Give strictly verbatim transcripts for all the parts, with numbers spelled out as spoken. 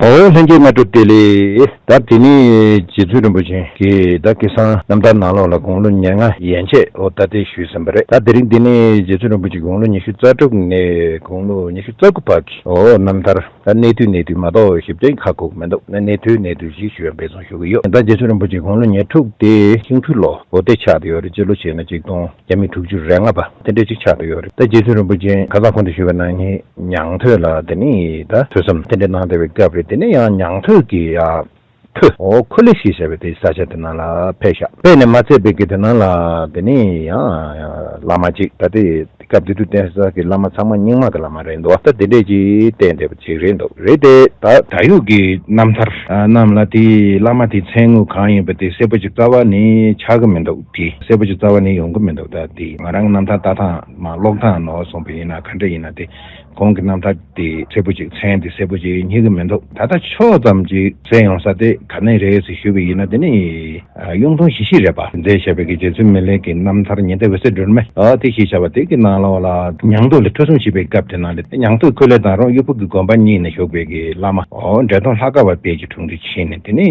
ཨོ་ལྷན་རྒྱས་ང་སྤྲོ་བདེ་ལེགས། ད་དེ་ནི་རྗེ་བཙུན་རིན་པོ་ཆེ་གི་ད་སྐལ་བཟང་རྣམ་ཐར་ནང་ལོགས་ལ་དགུང་ལོ་ཉེར་ལྔ་ཡན་ཆད་ཨོ་ད་དེ་ཞུས་ཟིན་པ་རེད། ད་དེ་རིང་འདི་ནི་རྗེ་བཙུན་རིན་པོ་ཆེ་དགུང་ལོ་ཉི་ཤུ་རྩ་དྲུག་ནས་དགུང་ལོ་ཉི་ཤུ་རྩ་དགུ་བར་གྱི་ཨོ་རྣམ་ཐར། ད་གནས་དུས་གནས་དུས་མ་གཏོགས་ཞིབ་ཕྲའི་ཁ་ཁུག་མི་འདུག་ན་གནས་དུས་གནས་དུས་ཞིག་ཞུ་ཡ་འབད་བརྩོན་ཞུ་གི་ཡོད། ད་རྗེ་བཙུན་རིན་པོ་ཆེ་དགུང་ལོ་ཉེར་དྲུག་དེ་ཤིང་ཕུ་ལོ་ཨོ་དེ་ཆགས་བསྡད་ཡོད་རེད། སྤྱི་ལོ་བྱས་ན་ཆིག་སྟོང་བརྒྱ་མེད་དྲུག་ཅུ་རེ་ལྔ་པ་དེ་འདྲ་ཅིག་ཆགས་བསྡད་ཡོད་རེད། ད་རྗེ་བཙུན་རིན་པོ་ཆེ་ཁ་སང་གོང་དུ་ཞུས་པ་ནང་བཞིན་ཉང་ཐོས་ལ་དེ་ནི་ད་ཐོས་བསམ་དེ་འདྲ་གནང་བསྡད་པའི་སྐབས་རེད། དེ་ནི་ཡང་ཉང་ཐོས་ཀྱི་ཡ་ཐོས་ཨོ་ཁོ་ལེ་ཞེས་བྱ་བའི་དེ་ས་ཆ་དེ་ནང་ལ་ཕེབས་ཤག་ཕེབས་ནས་མ་ཚད་པའི་གི་དེ་ནང་ལ་དེ་ནི་ཡང་བླ་མ་གཅིག་ད་དེ་སྐབས་དེ་དུས་བསྟེན་ས་གི་བླ་མ་ཚང་མ་རྙིང་མ་གི་བླ་མ་རེད་འདུག་ད་དེ་འདྲས་ཀྱིས་བསྟེན་བསྡད་པ་ཅིག་རེད་འདུག་རེད་དེ་ད་ད་ཡུག་གི་རྣམ་ཐར་རྣམས་ལ་དེ་བླ་མ་དེའི་མཚན་དངོས་གང་ཡིན་པ་དེ་གསལ་པོ་ཅིག་རྩ་བ་ནས་ཆགས་ཀྱི་མི་འདུག་དེ་གསལ་པོ་ཅིག་རྩ་བ་ནས་ཡོང་གི་མི་འདུག་ད་དེ་ང་རང་རྣམ་ཐར་ལྟ་སྟངས་མ་ཀློག་སྟངས་ནོར་སོང་པ་ཡིན་ན་ག་འདྲ་ཡིན་ན་དེ། གོང་གི་རྣམ་ཐར་དེ་གསལ་པོ་ཅིག་མཚན་དེ་གསལ་པོ་ཅིག་རྙེད་ཀྱི་མི་འདུག་ད་ལྟ་ཕྱོགས་ཙམ་ཅིག་གསན་ཡོང་ས་དེ་ག་ནས་རེད་ཟེར་ཞུས་པ་ཡིན་ན་དེ་ནི་ཨ་གཡུང་དྲུང་ཞི་བྱེད་རེད་པ། མཛད་བཞག་པའི་གི་རྗེ་བཙུན་མི་ལའི་གི་རྣམ་ཐར་ཉི་ཟླ་འོད་ཟེར་སྒྲོན་མེ་ཨ་དེ་ཞེས་བྱ་བ་དེ་གི་ནང་ལོགས་ལ་ཉང་སྟོད་ལ་ཐོས་བསམ་བྱེད་པའི་སྐབས་དེ་ནང་ལ་ཉང་སྟོད་འཁོར་ལོ་དང་རོང་གཡུ་བུ་གི་དགོན་པ་གཉིས་ནས་བཞུགས་པའི་གི་བླ་མ་ཨོ་འབྲས་སྟོང་ལྷ་དགའ་བ་དཔལ་གྱི་དྲུང་དུ་ཕྱིན་ནས་དེ་ནི་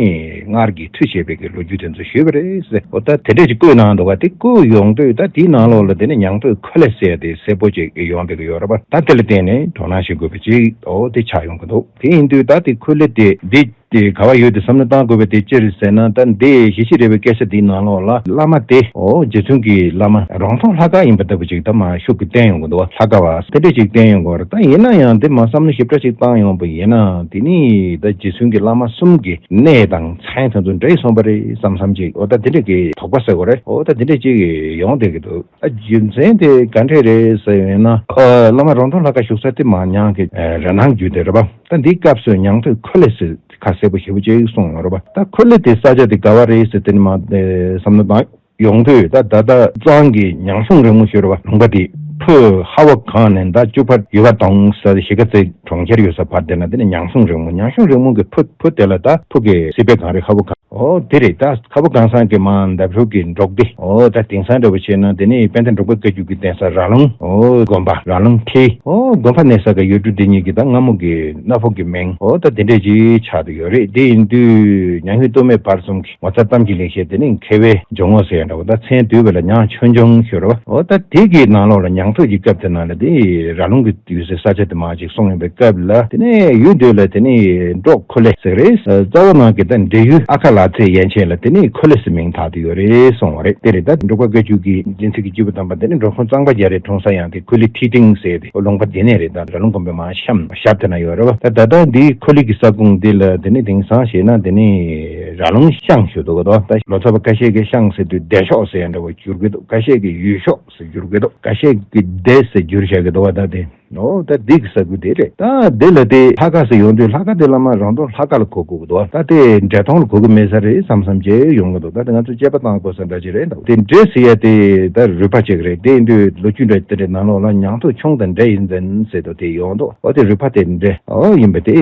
སྔར་གྱི་ཐུགས་བཞེད་པའི་གི་ལོ་རྒྱུས་དེ་ཚོ་ཞུས་པ་རེད་ཟེར། ཨོ་ད་དེ་འདྲས་ཅིག་བཀོད་གནང་འདུག་ག་དེ་བཀོད་ཡོང་དུས་ད་དེའི་ནང་ལོགས་ལ་དེ་ནི་ཉང་སྟོད་འཁོར་ལོ་ཟེར་དེ་གསལ་པོ་ཅིག་ཡོང་བསྡད་ཀྱི་ཡོད་རེད་པ། ད་དེ་ལ་བརྟེན་ནས་དོ་སྣང་བྱེད་དགོས་པ་ཅིག་ཨོ་དེ་ཆགས་ཡོང་གི་འདུག་དེ་ཡིན་དུས་ད་དེ་འཁོར་ལོ་དེ་འདི་དེ་ག་བ་ཡོད་དེ་བསམ་བློ་བཏང་དགོས་པ་དེ་ཅི་རེད་ཟེར་ན། ད་འདི་ཞི་བྱེད་རེད་པའི་སྐད་ཆ་འདིའི་ནང་ལོགས་ལ་བླ་མ་དེ་ཨོ་རྗེ་བཙུན་གྱི་བླ་མ་རོང་སྟོན་ལྷ་དགའ་ཡིན་པ་ལྟ་བུ་ཅིག་ད་མ་ཤུགས་ཀྱིས་བསྟན་ཡོང་གི་འདུག་བ། ལྷ་དགའ་བ་དེ་འདྲས་ཅིག་བསྟན་ཡོང་གི་ཡོད་རེད། ད་ཡིན་ན་ཡང་དེ་མ་བསམ་བློ་ཞིབ་ཕྲ་ཅིག་བཏང་ཡོང་པ་ཡིན་ན་དེ་ནི་ད་རྗེ་བཙུན་གྱི་བླ་མ་གསུམ་གྱི་གནས་དང་མཚན་དེ་ཚོ་འདྲ་ཡི་སོང་པ་རེད་བསམ་བསམ་ཅིག་ཨོ་ད་དེ་འདྲས་ཀྱི་དོགས་པ་ཟེར་དགོས་རེད། ཨོ་ད་དེ་འདྲས་ཅིག་ཡོང་བསྡད་ཀྱི་འདུག་ཨ་རྒྱུ་མཚན་དེ་ག་འདྲས་རེད་ཟེར་ཡོང་ན། ཨ་བླ་མ་རོང་སྟོན་ལྷ་དགའ་བཞུགས་ས་དེ་མར་ཉང་གི་ཨ་ར་ནང་བརྒྱུད་དེ་རེད་པ། ད་འདིའི་སྐབས་སུ་ཉང་སྟོད་འཁོར་ལོ་ཟེར་ཁ་གསལ་པོ་ཞེ་པོ་ཅིག་གསུངས་ཡོད་རེད་པ། ད་འཁོར་ལོ་དེ་ས་ཆ་དེ་ག་བ་རེད་ཟེར་དེ་ནི་མ་ཨ་བསམ་བློ་བཏང་ཡོང་དུས་ད་ད་ལྟ་གཙང་གི་ཉང་གཞུང་རིང་མོ་ཞུ་རེད་པ། ལུང་པ་དེ་ཕུ་ཧ་བ་གངས་ནས་ད་བཅུ་ཕ་ཡུ་བ་དོང་ཟེར་གཞིས་ཀ་རྩེ་གྲོང་ཁྱེར་ཡོད་ས་བར་དེ་ན་དེ་ནི་ཉང་གཞུང་རིང་མོ། ཉང་གཞུང་རིང་མོ་གི་ཕུ་ཕུ་དེ་ལ་ད་ཕུ་གི་སྲིད་པའི་གངས་རི་ཧ་བ་གངས། ཨོ་དེ་རེད། ད་ཁ་བོ་གངས་སང་གི་མ་འདབས་ཕྱོགས་ཀྱི་འབྲོག་སྡེ། ཨོ་ད་དེང་སང་འདྲ་བོ་བྱས་ན་དེ་ནི་དཔལ་ལྡན་འབྲུག་པ་བཀའ་བརྒྱུད་ཀྱི་གདན་ས་ར་ལུང་། ཨོ་དགོན་པ་ར་ལུང་ཁྲི། ཨོ་དགོན་པ་གནས་ས་གི་ཡུལ་གྲུ་འདི་གཉིས་ཀྱི་ད་སྔ་མོ་གི་གནའ་ཕོ་གི་མིང་ཨོ་ད་དེ་འདྲས་ཅིག་ཆགས་བསྡད་ཡོད་རེད། དེ་ཡིན་དུས་ཉང་ཡུལ་སྟོད་སྨད་བར་གསུམ་གྱི་ངོ་མཚར་གཏམ་གྱི་ལེགས་བཤད་དེ་ནི་མཁས་པའི་ཇོ་ངོ་ཟེར་ཡ་འདྲ་བོ། ད་མཚན་བསྡུས་པ་ལ་ཉང་ཆོས་འབྱུང་ཞུ་རེད་པ། ཨོ་ད་དེ་གི་ནང་ལོགས་ལ་ཉང་སྟོད་ཀྱི་སྐབས་དེ་ནང་ལ་དེ་ར་ལུང་གི་ཡུལ་སའི་ས་ཆ་དེ་མ་ཅིག་གསུངས་ཡོད་པའི་སྐབས་ལ་དེ་ནས་ཡུལ་འདི་ལ་དེ་ནས་འབྲོག་འཁོར་ལོ་ཟེར་རེད། རྩ་བ་ནང་གི་ད་འབྲེལ་ཡུལ་ཨ་ཁ་ལ་ཚེ་ཡན་ཆད་ལ་དེ་ནས་འཁོར་ལོ་ཟེར་མིང་བཏགས་ཏེ་ཡོད་རེད་གསུངས་པ་རེད། དེ་རེད། ད་འབྲུག་པ་བཀའ་བརྒྱུད་ཀྱི་སྤྱི་ཚེས་ཀྱི་བཅུ་པ་ཐམ་པ་དེ་ནས་འབྲོག་ཁུངས་གཙང་པ་རྒྱ་རས་འཁྲུངས་ས་ཡང་དེ་འཁོར་ལོ་ཁྲི་སྟེང་ཟེར་དེ་ལུང་པ་དེ་ནས་རེད། ད་ར་ལུང་དགོན་པའི་མ་གཤམ་ཞབས་དེ་ན་ཡོད་རེད་པ། ད་ད་ལྟ་འདིའི་འཁོར་ལོ་གི་ས་ཁུངས་འདི་ལ་དེ་ནས་དེང་སང་ཞེས་ན་དེ་ནས་ར་ལུང་ཤང་ཞུ་འདུག་ག་ད་ལོ་ཙཱ་བ་ཁ་ཤས་ཀྱིས་ཤང་ཟེར་དུས་སྡེ་ཤོག་ཟེར་ཡང་འདྲ་བོ་བསྒྱུར་གི་འདུག་ཁ་ཤས་ཀྱིས་ཡུལ་ཤོག་ཟེར་བསྒྱུར་གི་འདུག་ཁ་ཤས་ཀྱིས་སྡེ་ཟེར་བསྒྱུར་བཞག་གི་འདུག་བ། ད་དེ་ཨོ་ད་འདི་གི་ས་ཁུལ་དེ་རེད། ད་འདི་ལ་དེ་ལྷ་ཁ་ཟེར་ཡོང་དུས་ལྷ་ཁ་དེ་བླ་མ་རོང་སྟོན་ལྷ་ཁ་ལ་གོ་དགོས་ཀྱི་འདུག་ད་དེ་འབྲས་སྟོང་ལ་གོ་གི་མེད་ས་རེད་བསམ་བསམ་བྱས་ཡོང་གི་འདུག་ད་དེ་ང་ཚོ་དཔྱད་པ་བཏང་དགོས་ས་འདྲ་ཅིག་རེད་འདུག་དེ་འབྲས་ཟེར་ཡ་དེ་ད་རུས་པ་ཅིག་རེད། དེ་ཡིན་དུས་ལོ་རྒྱུས་འདྲ་དེ་འདྲའི་ནང་ལོགས་ལ་ཉང་སྟོད་ཁྱུང་དང་འབྲས་ཡིན་ཟིན་ཟེར་དུས་དེ་ཡོང་འདུག་ཨོ་དེ་རུས་པ་དེ་འབྲས་ཨོ་ཡིན་པ་དེ་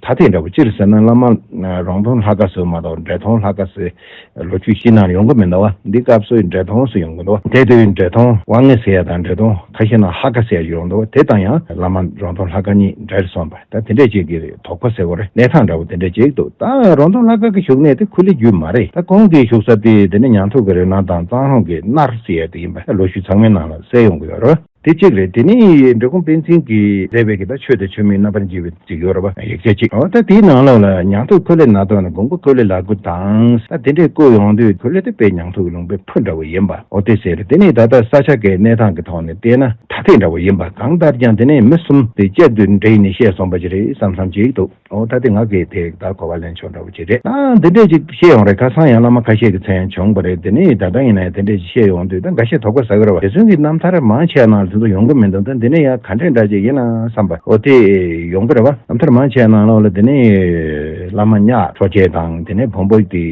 ཐ་དད་འདྲ་བོ་ཅི་རེད་ཟེར་ན་བླ་མ་རོང་སྟོན་ལྷ་ཁ་ཟེར་མ་གཏོགས་འབྲས་སྟོང་ལྷ་ཁ་ཟེར། ལོ་རྒྱུས་ཤིག་ནང་ཡོང་གི་མི་འདུག་བ། འདི་སྐབས་སུ་འབྲས་སྟོང་སུ་ཡོང་གི་འདུག་བ། དེ་དུས་འབྲས་སྟོང་དབང་ངེ་ཟེར་ཡ་དང་འབྲས་སྟོང་ཁ་ཤས་ན་ཧ་ཀ་ཟེར་ཡ་ཡོང་འདུག་བ། དེ་དང་ཡང་བླ་མ་རོང་སྟོན་ལྷ་ཁ་གཉིས་འབྲེལ་སོང་བ། ད་དེ་འདྲས་ཅིག་གི་དོགས་པ་ཟེར་བ་རེད། གནས་སྟངས་འདྲ་བོ་དེ་འདྲས་ཅིག་འདུག་ད་རོང་སྟོན་ལྷ་ཁ་གི་བཞུགས་གནས་དེ་ཁུ་ལི་རྒྱུད་མ་རེད། ད་ཁོང་གི་བཞུགས་ས་དེ་དེ་ནི་ཉང་ཐུག་གི་རི་ནང་དང་གཙང་རོང་གི་སྣར་ཟེར་ཡ་དེ་ཡིན་པ་ལོ་རྒྱུས་ཚང་མའི་ནང་ལ་གསལ་ཡོང་གི་ཡོད་རེད། དེ་གཅིག་རེད། དེ་ནི་འབྲི་གུང་པཎ་ཆེན་གྱིས་མཛད་པའི་གི་ད་ཆོས་དང་ཆོས་མིན་རྣམ་པར་འབྱེད་པའི་ཅིག་ཡོད་རེད་པ། ཡིག་ཆ་གཅིག་འོ་ད་དེའི་ནང་ལོགས་ལ་ཉང་ཐུག་འཁོར་ལོའི་ནང་དོན་ནི་མགོན་པོ་འཁོར་ལོའི་ལག་སྐུ་དང་ད་དེ་འདྲས་བཀོད་ཡོང་དུས་འཁོར་ལོ་དེ་དཔེ་ཉང་ཐུག་གི་ལུང་པའི་ཕུ་འདྲ་བོ་ཡིན་པ་འོ་དེ་ཟེར། དེ་ནི་ད་ལྟ་ས་ཆ་གི་གནས་སྟངས་ཀྱི་ཐོག་ནས་བལྟས་ན་ཐ་དད་འདྲ་བོ་ཡིན་པ། གང་ལྟར་ཀྱང་དེ་ནས་མི་གསུམ་དེ་གཅིག་ཏུ་འདྲེས་ནས་བཤད་སོང་པ་ཅིག་རེད་བསམ་བསམ་ཅིག་འདུག་འོ་ད་དེ་ང་གིས་དེ་ད་གོ་བ་ལེན་ཆོག་འདྲ་བོ་ཅིག་རེད། ཨ་འདི་འདྲས་ཅིག་བཤད་ཡོང་རེད། ཁ་སང་ཡང་བླ་མ་ཁ་ཤས་ཀྱི་མཚན་བྱུང་བ་རེད། དེ་ནས་ད་ལྟ་ཡིན་ན་ཡང་དེ་འདྲས་ཅིག་བཤད་ཡོང་དུས་ད་འགའ་ཤས་དོགས་པ་ཟ་གི་རེད་བ། རྗེ་བཙུན་གྱི་རྣམ་ཐར་མང་ཆེ་ནང་ལ་དེ་ཚོ་ཡོང་གི་མི་འདུག་ད་འདི་ནས་ཡང་ག་འདྲས་འདྲ་ཅིག་ཡིན་ན་བསམ་པ་འོ་དེ་ཡོང་གི་རེད་བ། རྣམ་ཐར་མང་ཆེ་ནང་ལོགས་ལ་དེ་ནས་བླ་མ་གཉགས་ཁྲོ་རྒྱལ་དང་དེ་ནས་བོན་པོ་དེ་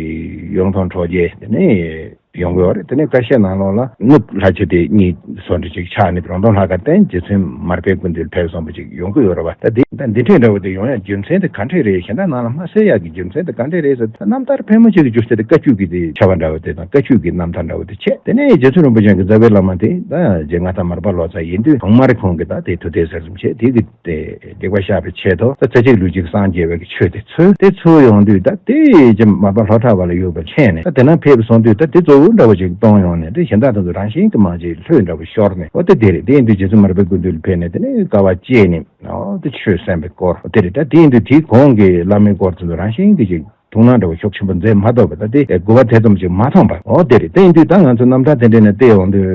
གཡུང་དྲུང་ཁྲོ་རྒྱལ་དེ་ནས། ཡོང་གི་ཡོད་རེད། དེ་ནས་ཀ་ཤས་ནང་ལོགས་ལ་གནུབས་ལྷ་ཆོས་སྡེ་གཉིས་སོགས་འདྲ་ཅིག་ཆགས་ནས་རོང་སྟོན་ལྷ་ཁང་བསྟན། རྗེ་བཙུན་མར་པའི་སྐུ་མདུན་ཕེབས་སོང་བ་ཅིག་ཡོང་གི་ཡོད་རེད་བ། ད་འདི་ད་འདི་འདྲའི་འདྲ་བོ་དེ་ཡོང་ཡ་རྒྱུ་མཚན་དེ་ག་འདྲས་རེད། གཞན་དག་ནང་ལ་མ་གསལ་ཡག་གི་རྒྱུ་མཚན་དེ་ག་འདྲས་རེད་ཟེར་ན། རྣམ་ཐར་ཕལ་མོ་ཆེ་གི་རྒྱུ་མཚན་དེ་བཀའ་བརྒྱུད་ཀྱི་དེ་ཆ་བ་འདྲ་བོ་དེ་དང་། བཀའ་བརྒྱུད་ཀྱི་རྣམ་ཐར་འདྲ་བོ་དེ་བྱས། དེ་ནས་རྗེ་བཙུན་རིན་པོ་ཆེ་གི་རྩ་བའི་བླ་མ་དེ་ད་རྗེ་མངའ་ཐང་མར་པ་ལོ་ཙཱ་ཡིན་དུས། ཐོག་མར་ཁོང་གིས་ད་དེ་ཐུགས་གཏེར་ཟེར་ཙམ་བྱས། དེ་གི་དེ་སྡིག་པ་བཤགས་པའི་ཆེད་དུ་ད་རྩ་གཅིག་ལུས་གཅིག་སངས་རྒྱས་པའི་གི་ཆོས་དེ་འཚོལ། དེ་འཚོལ་ཡོང་དུས་ད་དེ་རྗེ་མར་པ་ལྷོ་བྲག་པ་ལ་ཡོད་པ་མཁྱེན་ནས། ད་དེ་ན་ཕེབས་སོང་དུས་ད་དེ་གཙོ་བོ་འདྲ་བོ་ཅིག་གཏོང་ཡོང་ནས། དེ་གཞན་དག་དེ་ཚོ་རང་བཞིན་གྱིས་མ་བྱས་ལྷོད་འདྲ་བོ་ཤོར་ནས། འོ་དེ་དེ་རེད། དེ་ཡིན་དུས་རྗེ་བཙུན་མར་པའི་སྐུ་མདུན་ལ་ཕེབས་ནས་དེ་ནས་དཀའ་བ་སྤྱད་ནས། འོ་དེ་ཆོས་གསན་པའི་སྐོར་དེ་རེད། ད་དེ་ཡིན་དུས་དེ་གོང་གི་བླ་མའི་སྐོར་དེ་ཚོ་རང་བཞིན་གྱིས་ཅིག་ཐུགས་སྣང་འདྲ་བོ་ཤུགས་ཆེན་པོ་མཛད་མ་ཐུབ་པ། ད་དེ་དགོས་པ་དེ་ཙམ་ཅིག་མ་མཐོང་བ། འོ་དེ་རེད། དེ་ཡིན་དུས་ད་ང་ཚོ་རྣམ་ཐར་དེ་འདྲ་ནས་བལྟས་ཡོང་དུས་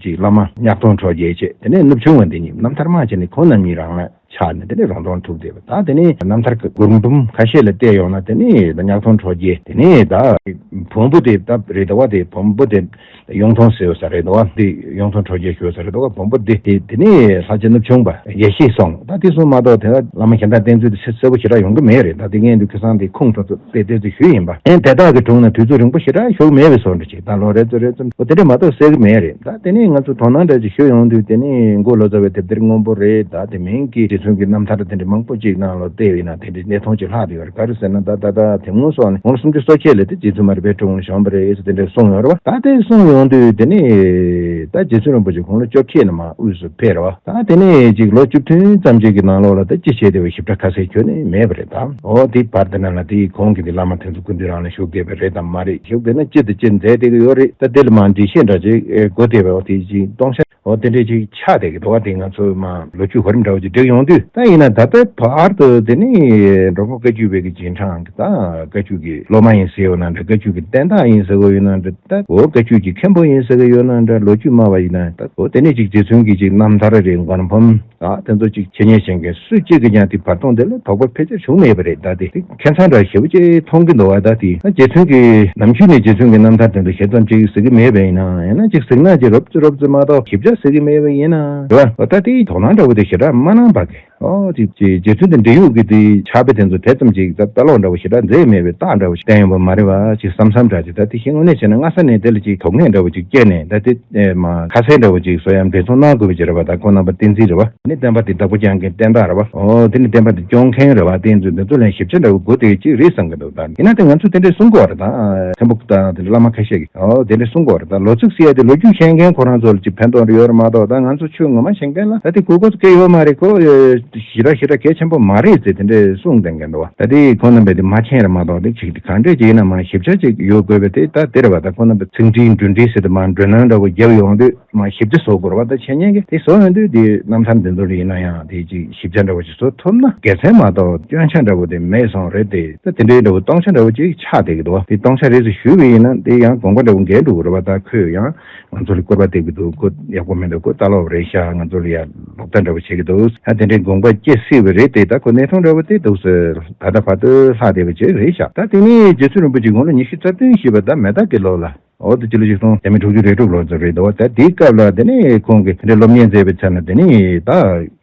ཅིག་བླ་མ་གཉགས་སྟོང་གྲོལ་རྒྱལ་བྱས། དེ་ནས་གནུབས་ཆུང་བ་འདི་གཉིས། རྣམ་ཐར་མང་ཆེ་ནས་ཁོང་རྣམ་གཉིས་རང་ལ་ཆགས་ནས་དེ་ནས་རོང་སྟོན་ཐུག་བསྡད་པ། ད་དེ་ནས་རྣམ་ཐར་གྱི་མགུར་འབུམ་ཁ་ཤས་ལ་བལྟས་ཡོང་ན། དེ་ནས་ད་གཉགས་སྟོང་གྲོལ་རྒྱལ་དེ་ནས་ད་བོན་པོ་དེ་ད་རེད་དོ། བ་དེ་བོན་པོ་དེ་གཡུང་དྲུང་ཟེར་ཡོད་ས་རེད་དོ། བ་དེ་གཡུང་དྲུང་གྲོལ་རྒྱལ་ཞུ་ས་རེད་དོ། བ་བོན་པོ་དེ་དེ་དེ་ནས་ལྷ་རྗེ་གནུབས་ཆུང་བ་ཡེ་ཤེས་གསུངས། ད་དེ་གསུངས་མ་གཏོགས་དེ་ལ་བླ་མ་གཞན་དག་བསྟེན་ཚུལ་དེ་གསལ་པོ་ཞེ་དྲག་ཡོང་གི་མེད་རེད། ད་དེ་སྔོན་དུ་ཁ་སང་དེ་ཁུངས་ཐོག་ཏུ་དཔེ་དེ་ཚོ་ཞུས་ཡིན་པ། ཨེ་དེ་དག་གི་དྲུང་ན་དུས་ཚོད་རིང་པོ་ཞེ་དྲག་བཞུགས་མེད་པའི་བཟོ་འདྲ་ཅིག་ད་ལོ་རེ་ཚོ་རེ་ཚོ་འོ་དེ་འདྲ་མ་གཏོགས་གསལ་གི་མེད་རེད། ད་དེ་ནས་ང་ཚོ་དོ་སྣང་འདྲ་ཅིག་ཞུ་ཡོང་དུས། དེ་ནས་མགོ་ལོ་ཙཱ་བའི་དེབ་ཐེར་སྔོན་པོ་རེད། ད་དེ་མིན་གྱི་རྗེ་བཙུན་གྱི་རྣམ་ཐར་དེ་འདྲ་མང་པོ་ཅིག་ནང་ལ་བལྟས་པ་ཡིན་ན་དེ་འདྲའི་གནས་སྟངས་ཅིག་ལྷག་བསྡད་ཡོད་རེད། ག་རེ་ཟེར་ན་ད་ད་ད་དེ་སྔོན་སོགས་ནས་ལོ་སུམ་ཅུ་སོ་བརྒྱད་ལ་དེ་རྗེ་བཙུན་མར་པའི་དྲུང་ལ་བྱོན་པ་རེད་ཟེར་དེ་འདྲ་གསུངས་ཡོད་རེད་བ། ད་དེ་གསུངས་ཡོང་དུས་དེ་ནས་ད་རྗེ་བཙུན་རིན་པོ་ཆེ་དགུང་ལོ་བཅོ་བརྒྱད་ནས་མར་དབུས་སུ་ཕེབས་རེད་བ། ད་དེ་ནས་ཅིག་ལོ་བཅུ་བདུན་ཙམ་ཅིག་གི་ནང་ལོགས་ལ་ད་ཅི་བྱས་བསྡད་པའི་ཞིབ་ཕྲ་ཁ་གསལ་ཁྱོན་ནས་མེད་པ་རེད། ད་འོ་དེ་བར་དེ་ནང་ལ་དེ་གོང་གི་དེ་བླ་མ་དེ་ཚོ་སྐུ་མདུན་རང་ལ་བཞུགས་བསྡད་པ་རེད་དམ་མ་རེད། བཞུགས་བསྡད་ན་ཅི་དང་ཅི་མཛད་བསྡད་ཀྱི་ཡོད་རེད། ད་དེ་ལ་མར་འགྲེལ་བཤད་འདྲ་ཅིག་ཨེ་དགོས་བསྡད་པའི་འོ་དེ་ཅིག་སྟོང་ཆ་འོ་དེ་འདྲས་ཅིག་ཆགས་བསྡད་ཀྱི་འདུག་བ། དེ་ང་ཚོ་མར་ལོ་རྒྱུས་གོ་རིམ་འདྲ་བོ་ཅིག་བསྒྲིགས་ཡོང་དུས། ད་ཡིན་ན་ད་ལྟའི་བར་དུ་དེ་ནི་འགྲོ་མགོན་བཀའ་བརྒྱུད་པའི་གི་རྗེས་འབྲང་གི་ད་བཀའ་བརྒྱུད་ཀྱི་སློབ་མ་ཡིན་ཟེར་ཡོད་ན་འདྲ། བཀའ་བརྒྱུད་ཀྱི་བསྟན་བདག་ཡིན་ཟེར་དགོས་ཡོད་ན་འདྲ། ད་འོ་བཀའ་བརྒྱུད་ཀྱི་མཁན་པོ་ཡིན་ཟེར་གི་ཡོད་ན་འདྲ། ལོ་རྒྱུས་སྨྲ་བ་ཡིན་ན་ད་འོ་དེ་ནས་ཅིག་རྗེ་བཙུན་གྱི་ཅིག་རྣམ་ཐར་རེད། མགུར་འབུམ་ད་དེ་ཚོ་ཅིག་འཆད་ཉན་བྱེད་མཁན་སུ་གཅིག་གིས་ཀྱང་དེ་བར་སྟོང་དེ་ལ་དོགས་པ་ཕལ་ཆེར་བྱུང་མེད་པ་རེད། ད་དེ་དེ་ཁྱད་མཚར་འདྲ་ཞེ་པོ་ཅིག་མཐོང་གི་འདུག་བ། ད་དེ་ད་རྗེ་བཙུན་གྱི་ནམ་རྒྱུན་ནས་རྗེ་བཙུན་གྱི་རྣམ་ཐར་དེ་ཚོ་ཞེ་ཙམ་ཅིག་གཟིགས་ཀྱི་མེད་པ་ཡིན་ན། ཡང་ན་ཅིག་གཟིགས་ན་ཅིག་རོབ་ཙམ་རོབ་ཙམ་མ་གཏོགས་ཞིབ་ཆ་གཟིགས་ཀྱི་མེད་པ་ཡིན་ན་རེད་བ། འོ་ད་དེ་དོ་སྣང་འདྲ་བོ་དེ་ཞེ་དྲག་མ་གནང་པ་གི། ཨོ་ཅིག་ཅིག་རྗེ་བཙུན་དང་འབྲེལ་ཡོད་ཀྱི་དེ་ཕྱག་དཔེ་དེ་ཚོ་དེ་ཙམ་ཅིག་ད་ལྟ་ལོག་འདྲ་བོ་ཞེ་དྲག་མཛད་མེད་པའི་རྟགས་འདྲ་བོ་ཞིག་བསྟན་ཡོང་པ་མ་རེད་བ་ཅིག་བསམ་བསམ་འདྲ་ཅིག་ད་དེ་བཞིན་དངོས་གནས་བྱས་ན་སྔ་ས་ནས་དེ་ལ་ཅིག་དོགས་གནད་འདྲ་བོ་ཅིག་སྐྱེས་ནས། ད་དེ་ཨེ་མ་ཁ་གསལ་འདྲ་བོ་ཅིག་བཟོ་ཡ་འབད་བརྩོན་གནང་དགོས་པ་ཅིག་རེད་བ། ད་ཁོང་རྣམ་པ་བསྟན་འཛིན་རེད་བ། ནི་བསྟན་པ་དེ་བདག་པོ་རྒྱག་མཁན་བསྟན་བདག་རེད་བ། ཨོ་དེ་ནི་བསྟན་པ་དེ་སྐྱོང་མཁན་རེད་བ། དེ་ཚོ་དེ་ཚོ་ལ་ཞིབ་ཆ་འདྲ་བོ་དགོས་དེ་ཅིག་རེད་བསམ་གི་འདུག་ད་ཡིན་ན་དེ་ང་ཚོས་དེ་འདྲས་གསུང་དགོས་རེད། ད་ཚེམ་བུ་དང་དེ་བླ་མ་ཁ་ཤས་ཀྱིས་ཨོ་དེ་འདྲས་གསུང་དགོས་རེད། ད་ལོ་ཚིགས་ཟེར་ཡ་དེ་ལོ་རྒྱུས་ཤེས་མཁན་ཁོ་རང་ཚོ་ལ་ཅིག་ཕན་ཐོགས་རེ་ཡོད་རེད་མ་གཏོགས། ད་ང་ཚོ་ཆོས་ངོ་མ་ཤེས་མཁན་ལ་ད་དེ་གོ་དགོས་ཀྱི་ཡོད་མ་རེད། ཁོ་ཞེ་དྲག་ཞེ་དྲག་གལ་ཆེན་པོ་མ་རེད་ཟེར་དེ་འདྲས་གསུངས་བསྡད་མཁན་འདུག་བ། ད་དེ་ཁོང་རྣམ་པས་དེ་མ་མཁྱེན་རེད་མ་གཏོགས། དེ་ཅིག་དེ་གང་འདྲས་ཅིག་ཡིན་ན་མ་ཞིབ་ཆ་ཅིག་ཡོད་དགོས་པ་དེ་ད་དེ་རེད་བ། ད་ཁོང་རྣམ་པས་ཚིག་འགྲེལ་མདོ་འགྲེལ་ཟེར་དེ་མ་མདོ་ནང་འདྲ་བོ་བརྒྱབ་ཡོང་དུས། མ་ཞིབ་ཆ་བཟོ་དགོས་རེད་བ། ད་འཆད་ཉན་གྱི་དེ་བཟོ་ཡོང་དུས་དེ་རྣམ་ཐར་འདི་ཚོ་ལ་ཡིན་ན་ཡང་དེ་ཅིག་ཞིབ་ཆ་འདྲ་བོ་ཅིག་བཟོ་ཐུབ་ན་དགེ་མཚན་མ་གཏོགས་སྐྱོན་ཆ་འདྲ་བོ་དེ་མེད་སོང་རེད་དེ། ད་དེ་འདྲའི་འདྲ་བོ་སྟོང་ཆ་འདྲ་བོ་ཅིག་ཆགས་བསྡད་ཀྱི་འདུག་བ། དེ་སྟོང་ཆ་རེད་ཟེར་ཞུས་པ་ཡིན་ན་དེ་ཡང་དགོངས་པ་འདྲ་བོ་འགལ་འགྲོ་གི་རེད་བ། ད་ཁོས་ཡང་ང་ཚོ་ལ་སྐུར་པ་བཏེགས་པ་འདུག་ཁོ་ཡག་པོ་མི་འདུག་ཁོ་ལྟ་ལོག་རེད་ཤག་ང་ཚོ་ལ་ཡང་ལོག་ལྟ་འདྲ་བོ་བྱེད་ཀྱི་འདུག་ད་དེ་འདྲའི་དགོངས་པ་སྐྱེ་སྲིད་པ་རེད་དེ། ད་ཁོ་གནས་སྟངས་འདྲ་བོ་དེ་འདུག་ཟེར་ད་ལྟ་བར་དུ་ལྷག་བསྡད་པ་ཅིག་རེད་ཤག་ད་དེ་ནས་རྗེ་བཙུན་རིན་པོ་ཆེ་དགུང་ལོ་ཉི་ཤུ་རྩ་བདུན་བཞེས་པ་ད་མེ་སྟག་གི་ལོ་ལ། འོ་དེ་སྤྱི་ལོ་ཆིག་སྟོང་བརྒྱ་མེད་དྲུག་ཅུ་རེ་དྲུག་ལོ་ཙམ་རེད་འདུག་ད་དེའི་སྐབས་ལ་དེ་ནས་ཁོང་གིས་དེ་འདྲའི་སློབ་གཉེར་མཛད་པའི་ཚེ་ན་དེ་ནས་ད་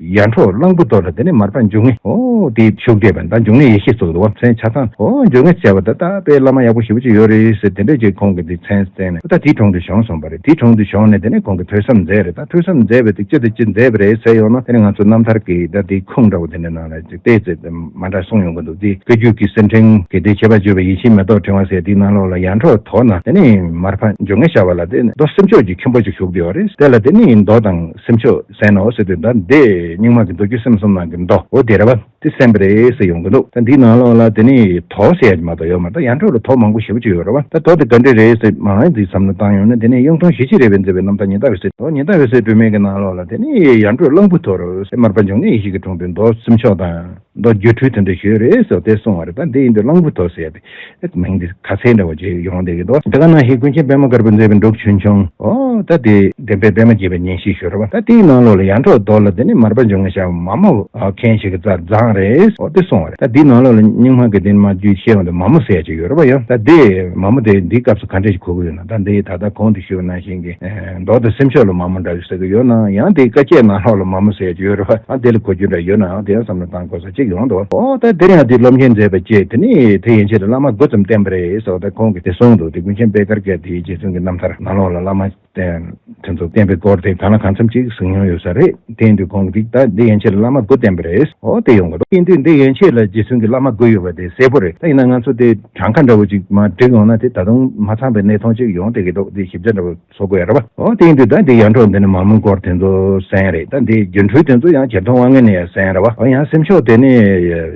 ཡར་འབྲོག་གླང་བུ་ཐོག་ལ་དེ་ནས་མར་པ་འབྱུང་གནས་འོ་དེ་བཞུགས་བསྡད་པ། ད་འབྱུང་གནས་ཡེ་ཤེས་ཟེར་གི་འདུག་བ། མཚན་ཆ་ཚང་འོ་འབྱུང་གནས་བྱས་པ་ད་ད་དཔེ་བླ་མ་ཡག་པོ་ཞེ་པོ་ཅིག་ཡོད་རེད་ཟེར་དེ་འདྲས་ཅིག་ཁོང་གིས་དེ་མཚན་བསྟན་ནས་ད་དེའི་དྲུང་དུ་བྱོན་སོང་བ་རེད། དེའི་དྲུང་དུ་བྱོན་ནས་དེ་ནས་ཁོང་གིས་ཐོས་བསམ་མཛད་རེད། ད་ཐོས་བསམ་མཛད་པ་དེ་ཅི་དང་ཅི་མཛད་པ་རེད་ཟེར་ཡོང་ན་དེ་ནས་ང་ཚོ་རྣམ་ཐར་གྱི་ད་དེའི་ཁུངས་འདྲ་བོ་དེ་འདྲ་ནང་ལ་ཅིག་བལྟས་ཚེ་མ་འདྲ་གསུངས་ཡོང་གི་འདུག་དེ་བཀའ་བརྒྱུད་ཀྱི་གསེར་ཕྲེང་གི་དེ་ཁྱད་པར་བརྗོད་པའི་ཡིད་བཞིན་མེ་ཏོག་ཕྲེང་བ་ཟེར་དེའི་ནང་ལོགས་ལ་ཡར་འབྲོག་ཐོག་ན་དེ་ནས་མར་པ་འབྱུང་གནས་བྱ་བ་ལ་དེ་ནས་མདོ་སེམས་མཆོག་གི་མཁན་པོ་ཅིག་བཞུགས་བསྡད་ཡོད་རེད། དེ་ལ་དེ་ནས་མདོ་དང་སེམས་མཆོག་གསན་ནོ་ཟེར་དུས་ད་འདི་རྙིང་མ་གི་མདོ་རྒྱུད་སེམས་གསུམ་ནང་གི་མདོ་འོ་དེ་རེད་བ། དེ་གསན་པ་རེད་ཟེར་ཡོང་གི་འདུག་ད་འདིའི་ནང་ལོགས་ལ་དེ་ནས་དོ་ཟེར་ཡ་ཅིག་མ་གཏོགས་ཡོད་མ་རེད། ད་ཡར་འབྲོག་ལ་དོ་མང་པོ་ཞེ་པོ་ཅིག་ཡོད་རེད་བ། ད་དོ་དེ་ག་འདྲས་རེད་ཟེར་མང་ཡ་འདི་བསམ་བློ་བཏང་ཡོང་ན་དེ་ནས་གཡུང་དྲུང་ཞི་བྱེད་རས་པས་མཛད་པའི་རྣམ་ཐར་ཉི་ཟླ་འོད་ཟེར། དོ་ཉི་ཟླ་འོད་ཟེར་སྒྲོན་མེ་གི་ནང་ལོགས་ལ་དེ་ནས་ཡར་འབྲོག་གླང་བུ་ཐོག་རེད་ཟེར། མར་པ་འབྱུང་གནས་ཡེ་ཤེས་ཀྱི་དྲུང་དུ་མདོ་སེམས་མཆོག་དང་མདོ་སྒྱུ་འཕྲུལ་དེ་འདྲ་ཞིག་ཡོད་རེད་ཟེར་དེ་གསུངས་པ་རེད། ད་འདི་ཡིན་དུས་གླང་བུ་ཐོག་ཟེར་ཡ་དེ་མིང་འདི་ཁ་གསལ་འདྲ་བོ་ཅིག་ཡོང་བསྡད་ཀྱི་འདུག་དེ་ག་ནང་བཞིན་ཀུན་མཁྱེན་པད་མ་དཀར་པོས་མཛད་པའི་འབྲུག་ཆོས་འབྱུང་། ཨོ་ད་དེ་བདེན་པའི་པད་མ་བརྒྱད་པའི་ཉན་བཤད་ཞུ་རེད་བ། ད་དེའི་ནང་ལོགས་ལ་ཡར་འབྲོག་རྡོ་ལ་དེ་ནས་མར་པ་འབྱུང་གནས་བྱ་བ་མ་མོ་མཁན་ཞིག་གི་རྩར་རྫོང་ རེད། འོ་དེ་གསུངས་པ་རེད། ད་འདིའི་ནང་ལོགས་ལ་རྙིང་མ་གི་དེ་མ་རྒྱུད་བཤད་ཡོང་དུས་མ་མོ་ཟེར་ཡ་ཅིག་ཡོད་རེད་པ། ཡང་ད་དེ་མ་མོ་དེ་འདིའི་སྐབས་སུ་ག་འདྲ་ཞིག་གོ་གི་ཡོད་ན། ད་འདི་ད་ལྟ་གོང་དུ་ཞུས་པ་ནང་བཞིན་གྱི་མདོ་དང་སེམས་ཤོག་ལ་མ་མོ་འདྲ་ཞིག་ཟེར་གི་ཡོད་ན། ཡང་དེའི་བཀའ་བཅད་ནང་ལོགས་ལ་མ་མོ་ཟེར་ཡ་ཅིག་ཡོད་རེད་པ། ཨ་དེ་ལ་གོ་རྒྱུ་འདྲ་ཡོད་ན་ཡང་དེ་ཡང་བསམ་བློ་བཏང་དགོས་ས་ཅིག་ཡོང་འདུག་འོ་ད་དེ་རིང་ཡང་དེ་སློབ་མཁན་མཛད་པ་བཅས་དེ་ནི་དེ་ཡན་ཆད་ལ་བླ་མ་དགུ་ཙམ་བསྟན་པ་རེད་ཟེར་བ་ད་གོང་གི་དེ་གསུངས་འདུག་དེ་ཀུན་མཁྱེན་པད་དཀར་རྒྱལ་དེའི་རྗེ་བཙུན་གྱི་རྣམ་ཐར་ནང་ལོགས་ལ་བླ་མ་དེ་ཚོ་བསྟན་པའི་སྐོར་དེ་གང་ལ་གང་འཚམ་ཅིག་གསུང་མྱོང་ཡོད་ས་རེད། དེ་ཡིན་དུས་ཁོང་གིས་ད་འདི་ཡན་ཆད་ལ་བླ་མ་དགུ་བསྟན་པ་རེད། འོ་དེ་ཡོང་གི་འདུག་ཡིན་དུས་འདི་ཡན་ཆད་ལ་རྗེ་བཙུན་གྱི་བླ་མ་དགུ་ཡོད་པ་དེ་གསལ་པོ་རེད། ད་ཡིན་ན་ང་ཚོ་དེ་གྲངས་ཀ་འདྲ་བོ་ཅིག་མར་བསྒྲིགས་ཡོང་ན་དེ་ད་དུང་མ་ཚང་པའི་གནས་སྟངས་ཅིག་ཡོང་བསྡད་ཀྱི་འདུག་དེ་ཞིབ་ཆ་འདྲ་བོ་བཟོ་དགོས་ཡ་རེད་པ། འོ་དེ་ཡིན་དུས་ད་འདི་ཡར་འབྲོག་འདི་ནས་མ་མོ་སྐོར་དེ་ཚོ་གསན་རེད། ད་འདི་སྒྱུ་འཕྲུལ་དེ་ཚོ་ཡང་རྒྱ་མཐོང་དབང་ངེ་ནས་ཡང་གསན་རེད་པ། འོ་ཡང་སེམས་ཤོག་དེ་ནས་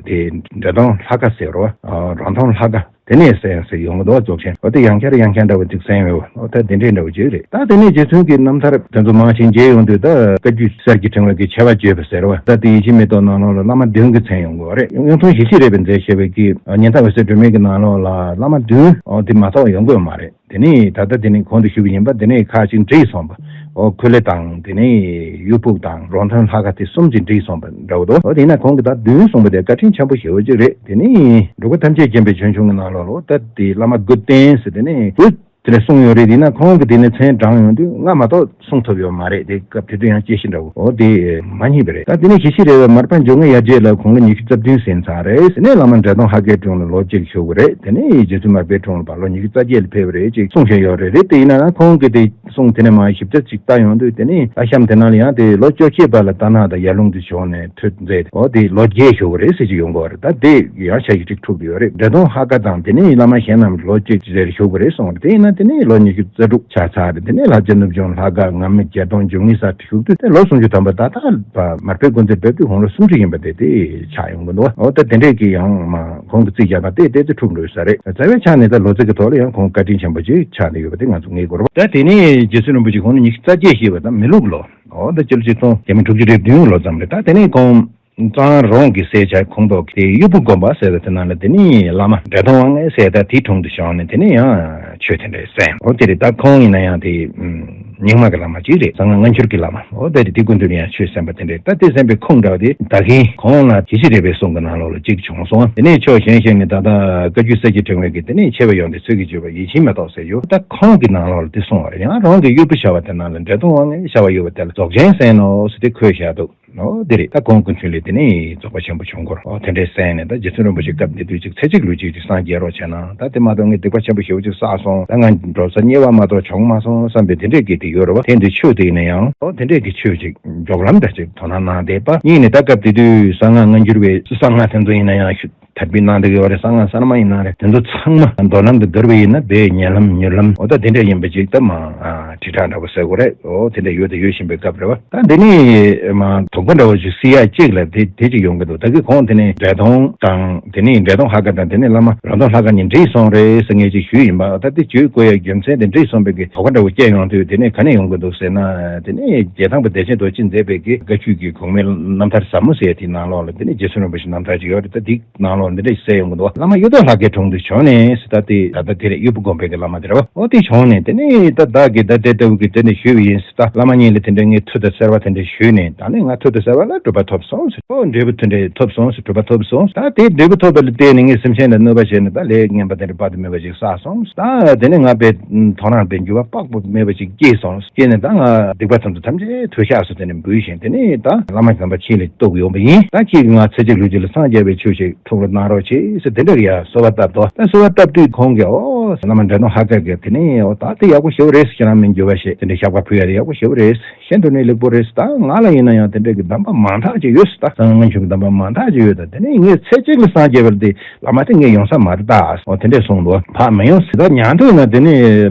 དེ་འབྲས་སྟོང་ལྷ་ཁ་ཟེར་རེད་པ། རོང་སྟོང་ལྷ་ཁ། དེ་ནས་ཟེར་ཡང་ཟེར་ཡོང་གི་འདུག་བ། རྫོགས་ཆེན་འོ་དེ་ཡང་བསྐྱར་ཡང་བསྐྱར་འདྲ་བོ་ཅིག་གསན་ཡོད་པ། འོ་ད་དེ་འདྲའི་འདྲ་བོ་ཅིག་རེད། ད་དེ་ནས་རྗེ་བཙུན་གྱི་རྣམ་ཐར་དེ་ཚོ་མང་ཞིང་མཇལ་ཡོང་དུས་ད་བཀའ་བརྒྱུད་གསེར་གྱི་ཕྲེང་བ་གི་ཆེ་བ་བརྗོད་པ་ཟེར་བ། ད་དེ་ཡིད་བཞིན་མེ་ཏོག་ནང་ལོགས་ལ་བླ་མ་བདུན་གྱི་མཚན་ཡོང་གི་ཡོད་རེད། གཡུང་དྲུང་ཞི་བྱེད་རས་པའི་མཛད་བྱས་པའི་གི་ཉི་ཟླ་འོད་ཟེར་སྒྲོན་མེ་གི་ནང་ལོགས་ལ་བླ་མ་བདུན་འོ་དེ་མ་གཏོགས་ཡོང་གི་ཡོད་མ་རེད། དེ་ནས་ད་ལྟ་དེ་ནས་གོང་དུ་ཞུས་པ་ཡིན་པ། དེ་ནས་ཁག་ཅིག་འདྲེས་སོང་བ། ཨོ་ཁོ་ལེ་དང་དེ་ནས་གཡུ་ཕུག་དང་རོང་སྟོན་ལྷ་ཁ་དེ་གསུམ་ཅིག་འདྲེས་སོང་བ་འདྲ་བོ་འདུག་ཨོ་དེ་ཡིན་ན་གོང་གི་ད་བདུན་གསུངས་པ་དེ་བཀའ་དྲིན་ཆེན་པོ་ཞེ་པོ་ཅིག་རེད། དེ་ནས་འབྲུག་པ་ཐམས་ཅད་མཁྱེན་པའི་ཆོས་འབྱུང་གི་ནང་ལོགས་ལ་ད་དེ་བླ་མ་དགུ་བསྟེན་ཟེར་དེ་ནས་དགུ་དེ་ལ་གསུངས་ཡོད་རེད། དེ་ན་ཁོང་གི་དེ་ནས་མཚན་བགྲངས་ཡོང་དུས་ལྔ་མ་གཏོགས་གསུང་ཐུབ་ཡོད་མ་རེད། དེ་སྐབས་དེ་དུས་ཡང་དཔྱད་གཞི་འདྲ་བོ་འོ་དེ་མ་རྙེད་པ་རེད། ད་དེ་ནས་ཞི་བྱེད་རས་པ་མར་པ་འཇོ་ལྔའི་ཡར་རྒྱས་ལ་དགུང་ལོ་ཉི་ཤུ་རྩ་བདུན་ཟིན་ཚར་རེད། དེ་ནས་བླ་མ་འབྲས་སྟོང་ལྷ་ཁའི་དྲུང་ལ་ལོ་གཅིག་བཞུགས་པ་རེད། དེ་ནས་རྗེ་བཙུན་མར་པའི་དྲུང་ལ་བར་ལོ་ཉི་ཤུ་རྩ་བརྒྱད་ལ་ཕེབས་པ་རེད་ཅེས་གསུངས་བཞིན་ཡོད་རེད། རེད་དེ་ཡིན་ན་ཁོང་གིས་དེ་གསུངས་དེ་ནས་མར་ཞིབ་ཆ་ཅིག་ལྟ་ཡོང་དུས་དེ་ནས་ཨ་གཤམ་དེ་ནང་ལ་ཡང་དེ་ལོ་བཅོ་བརྒྱད་པ་ལ་རྟ་ནག་དང་ཡར་ཀླུང་དུ་བྱོན་ནས་ཐོས་མཛད་འོ་དེ་ལོ་བརྒྱད་བཞུགས་པ་རེད་ཟེར་གྱི་ཡོང་གི་ཡོད་རེད། ད་དེ་ཡང་ཆ་ཞིག་ཅིག་ཐུག་གི་ཡོད་རེད། འབྲས་སྟོང་ལྷ་ཁ་དང་དེ་ནས་བླ་མ་གཞན་རྣམས་ལོ་གཅིག་རེར་བཞུགས་པ་རེད་གསུངས་པ་རེད། དེ་ཡིན་ན་དེ་ནས་ལོ་ཉི་ཤུ་རྩ་དྲུག་ཆགས་ཚར་རེད། དེ་ནས་ལྷ་རྗེ་གནུབས་སྐྱོང་ལྷ་ཁ་ང་མི་བརྒྱད་སྟོང་འབྱུང་གནས་སར་བཞུགས་དུས་དེ་ལོ་སུམ་ཅུ་ཐམ་པ་ད་ལྟ་བ་མར་པའི་སྐུ་མདུན་ཕེབས་དུས་དགུང་ལོ་སུམ་ཅུ་ཡིན་པ་དེ་དེ་ཆགས་ཡོང་གི་འདུག་འོ་ད་དེ་འདྲས་ཀྱི་ཡང་མ་ཁོང་གི་རྩིས་རྒྱག་སྟངས་དེ་དེ་ཚོ་འཁྲུག་འགྲོ་ས་རེད། རྩ་བའི་ཆ་ནས་ད་ལོ་ཚིགས་ཀྱི་ཐོག་ལ་ཡང་ཁོང་བཀའ་དྲིན་ཆེན་པོ་ཅིག་ཆགས་ནས་ཡོད་པ་དེ་ང་ཚོ་ངེས་དགོས་རེད་པ། ད་དེ་ནས་རྗེ་བཙུན་རིན་པོ་ཆེ་ཁོང་ལ་ཉི་ཤུ་རྩ་བརྒྱད་བཞེས་པ་དང་མི་ལུག་ལོ། འོ་ད་སྤྱི་ལོ་ཆིག་སྟོང་དགུ་བརྒྱ་དྲུག་ཅུ་རེ་བདུན་ལོ་ཙམ་རེད། ད་དེ་ནས་ཁོང་གཙང་རོང་གི་སའི་ཆ་ཁོངས་གཏོགས་ཀྱི་གཡུ་བུ་དགོན་པ་ཟེར་བ་དེ་ནང་ལ་དེ་ནས་བླ་མ་འབྲས་སྟོང་དབང་ངེ་ཟེར་ད་དེའི་དྲུང་དུ་བྱོན་ནས་དེ་ནས་ཡང་ཆོས་དེ་འདྲ་གསན། འོ་དེ་རེད། ད་ཁོང་ཡིན་ན་ཡང་དེ་རྙིང་མ་གི་བླ་མ་གཅིག་རེད། གསང་སྔགས་སྔ་འགྱུར་གྱི་བླ་མ། འོ་དེ་རེད། དེ་སྐུ་མདུན་ལ་ཡང་ཆོས་གསན་པ་དེ་འདྲ་རེད། ད་དེ་གསན་པའི་ཁུངས་འདྲ་བ་དེ་ད་གིན་ཁོང་ལ་ཞི་བྱེད་རས་པའི་གསུང་གི་ནང་ལོགས་ལ་གཅིག་བྱུང་སོང་། དེ་ནས་ཕྱོགས་གཞན་ཞིག་ནས་ད་ལྟ་བཀའ་བརྒྱུད་གསེར་གྱི་ཕྲེང་བའི་གི་དེ་ནས་ཆེ་བ་ཡོན་ཏན་ཚུལ་གྱིས་བརྗོད་པ་ཡིད་བཞིན་མེ་ཏོག་ཟེར་ཡོད། ད་ཁོང་གི་ནང་ལོགས་ལ་དེ་གསུངས་པ་རེད། ཡང་རང་གི་གཡུ་བུ་བྱ་བ་དེ་ནང་ལ་འབྲས་སྟོང་དབང་ངེ་བྱ་བ་ཡོད་པ་དེ་ལ་རྫོགས་ཆེན་གསན་ནོ་ཟེར་དེ་འཁོད་བཞག་འདུག་འོ་དེ་རེད། ད་ཁོང་སྐུ་མདུན་ལ་དེ་ནས་རྫོགས་པ་ཆེན་པོ་བྱུང་སྐོར་འོ་དེ་འདྲས་གསན་ནས་ད་རྗེ་བཙུན་རིན་པོ་ཆེ་སྐབས་འདི་དུས་ཅིག་ཚེ་གཅིག་ལུས་གཅིག་ཅིག་སངས་རྒྱས་རོགས་བྱས་ན། ད་དེ་མ་གཏོགས་ངས་སྡིག་པ་ཆེན་པོ་ཞེ་པོ་ཅིག་བསགས་སོང་། ད་ང་འགྲོ་ས་དམྱལ་བ་མ་གཏོགས་བྱུང་མ་སོང་བསམ་པའི་དེ་འདྲས་ཀྱི་དེ་ཡོད་རེད་བ། དེ་འདི་ཆོས་དེ་ཡིན་ན་ཡང་འོ་དེ་འདྲས་ཀྱི་ཆོས་ཅིག་མགྱོགས་ལམ་འདྲ་ཅིག་དོ་སྣང་གནང་བསྡད་པ་གཉིས་ནས། ད་སྐབས་དེ་དུས་གསང་སྔགས་སྔ་འགྱུར་བའི་གསང་སྔགས་དེ་ཚོ་ཡིན་ན་ཡང་ཞུ་དར་སྤེལ་གནང་བསྡད་ཀྱི་ཡོད་རེད། གསང་སྔགས་གསར་མ་ཡིན་ན་རེད། དེ་ཚོ་ཚང་མ་མདོ་ལམ་དུ་བསྡུར་བ་ཡིན་ན་དཔེ་ཉེ་ལམ་མྱུར་ལམ་འོ་ད་དེ་འདྲ་ཡིན་པ་ཅིག་ད་མ་ཨ་དྲིལ་བསྒྲགས་འདྲ་པོ་ཟེར་དགོས་རེད། འོ་དེ་འདྲ་ཡོད་དེ་ཡོད་བཞིན་པའི་སྐབས་རེད་བ། ད་འདི་ནི་མ་དོགས་པ་འདྲ་པོ་ཞིག་སེལ་ཡ་གཅིག་ལ་དེ་དེ་ཅིག་ཡོང་གི་འདུག་ད་གི་ཁོང་དེ་ནི་འབྲས་སྟོང་དང་དེ་ནི་འབྲས་སྟོང་ལྷ་ཁ་དང་དེ་ནི་བླ་མ་རོང་སྟོན་ལྷ་ཁ་གཉིས་འདྲེས་སོང་རེད་ཟེར་ངས་ཅིག་ཞུས་ཡིན་པ། ད་དེ་བརྗོད་དགོས་ཡ་རྒྱུ་མཚན་དེ་འདྲེས་སོང་བའི་གི་དོགས་པ་འདྲ་པོ་སྐྱེ་ཡོང་དུས་དེ་ནི་ག་ནས་ཡོང་གི་འདུག་ཟེར་ན། དེ་ནི་རྗེས་ཐང་པ་བདེ་ཆེན་རྡོ་རྗེས་མཛད་པའི་གི་བཀའ་བརྒྱུད་ཀྱི་གོང་མའི་རྣམ་ཐར་ཟབ་མོ་ཟེར་ཡ་དེའི་ནང་ལོགས་ལ་དེ་ནི་རྗེ་བཙུན་རིན་པོ་ཆེ་རྣམ་ཐར་ཅིག་ཡོད་རེད། ད་དེ་ནང་ལོགས་འདི་འདྲ་ཞིག་གསལ་ཡོང་གི་འདུག་བླ་མ་གཡུ་ཐོག་ལྷ་ཁའི་དྲུང་དུ་བྱོན་ནས་ཟེར། ད་དེ་ད་ལྟ་དེ་རེད། གཡུ་བུ་དགོན་པའི་གི་བླ་མ་དེ་རེད་བ། འོ་དེ་བྱོན་ནས་དེ་ནས་ད་བདག་གིས་ད་དེ་ལྟ་བུ་གི་དེ་འདྲ་ཞུས་པ་ཡིན་ཟེར། ད་བླ་མ་གཉིས་ལ་དེ་འདྲ་ངས་མཐུ་དང་བརྩེ་བ་དེ་འདྲ་ཞུས་ནས་ད་ནི་ང་མཐུ་དང་བརྩེ་བ་ལ་གྲུབ་པ་ཐོབ་སོང་ཟེར། འོ་འབྲས་བུ་དེ་འདྲ་ཐོབ་སོང་ཟེར། གྲུབ་པ་ཐོབ་སོང་། ད་དེ་འབྲས་བུ་ཐོབ་པ་ལ་བརྟེན་ནས་ངས་སེམས་ཅན་ལ་གནོད་པ་བྱས་ནས་ད་ལས་ངན་པ་དེ་འདྲ་དཔག་ཏུ་མེད་པ་ཞིག་བསགས་སོང་། ད་དེ་ནས་ང་དཔེ་དོ་སྣང་དཔེ་འགྱུར་བ་དཔག་ཏུ་མེད་པ་ཞིག་སྐྱེས་སོང་། སྐྱེས་ནས་ད་ང་སྡིག་པ་ཐམས་ཅད་ཐམས་ཅད་དུ་བཤགས་སོ་དེ་ནས་འབུལ་ཞིང་དེ་ནས་ད་བླ་མ་དམ་པ་ཁྱེད་ལ་གཏུགས་ཡོང་པ་ཡིན། ད་ཁྱེད་ཀྱིས་ང་ཚེ་གཅིག་ལུས་གཅིག་ལ་སངས་རྒྱས་པའི་ཆོས་ཤིག་ཐུགས་ལ་གནང་རོགས་བྱེད་ཟེར་དེ་འདྲ་གི་ཡ་གསོལ་བ་བཏབ་དོ། ད་གསོལ་བ་བཏབ་དུས་ཁོང་གིས་ཨོ་བླ་མ་འབྲས་སྟོང་ལྷ་ཁ་གིས་དེ་ནས་ཨོ་ད་དེ་ཡག་པོ་ཞེ་པོ་རེད་ཟེར། ཁྱེད་རང་མིང་བསྒྱུར་བ་ཞེས་དེ་འདྲ་བཤགས་པ་ཕུལ་ཡ་དེ་ཡག་པོ་ཞེ་པོ་རེད། གཞན་དུ་ནས་ལེགས་པོ་རེད། ད་ང་ལ་ཡིན་ན་ཡང་དེ་འདྲ་གི་གདམས་པ་མང་དག་ཅིག་ཡོད་ཟེར། ད་གསང་སྔགས་སྔ་འགྱུར་གྱི་གདམས་པ་མང་དག་ཅིག་ཡོད། ད་དེ་ནས་ངས་ཚེ་གཅིག་ལ་སངས་རྒྱས་པ་དེ་བླ་མ་དེ་ངས་ཡོང་ས་མ་རེད། ད་ཨོ་དེ་འདྲས་གསུངས་འདུག་ཕར་མི་ཡོང་ཟེར། ད་ཉན་འདུག་ན་དེ་ནས་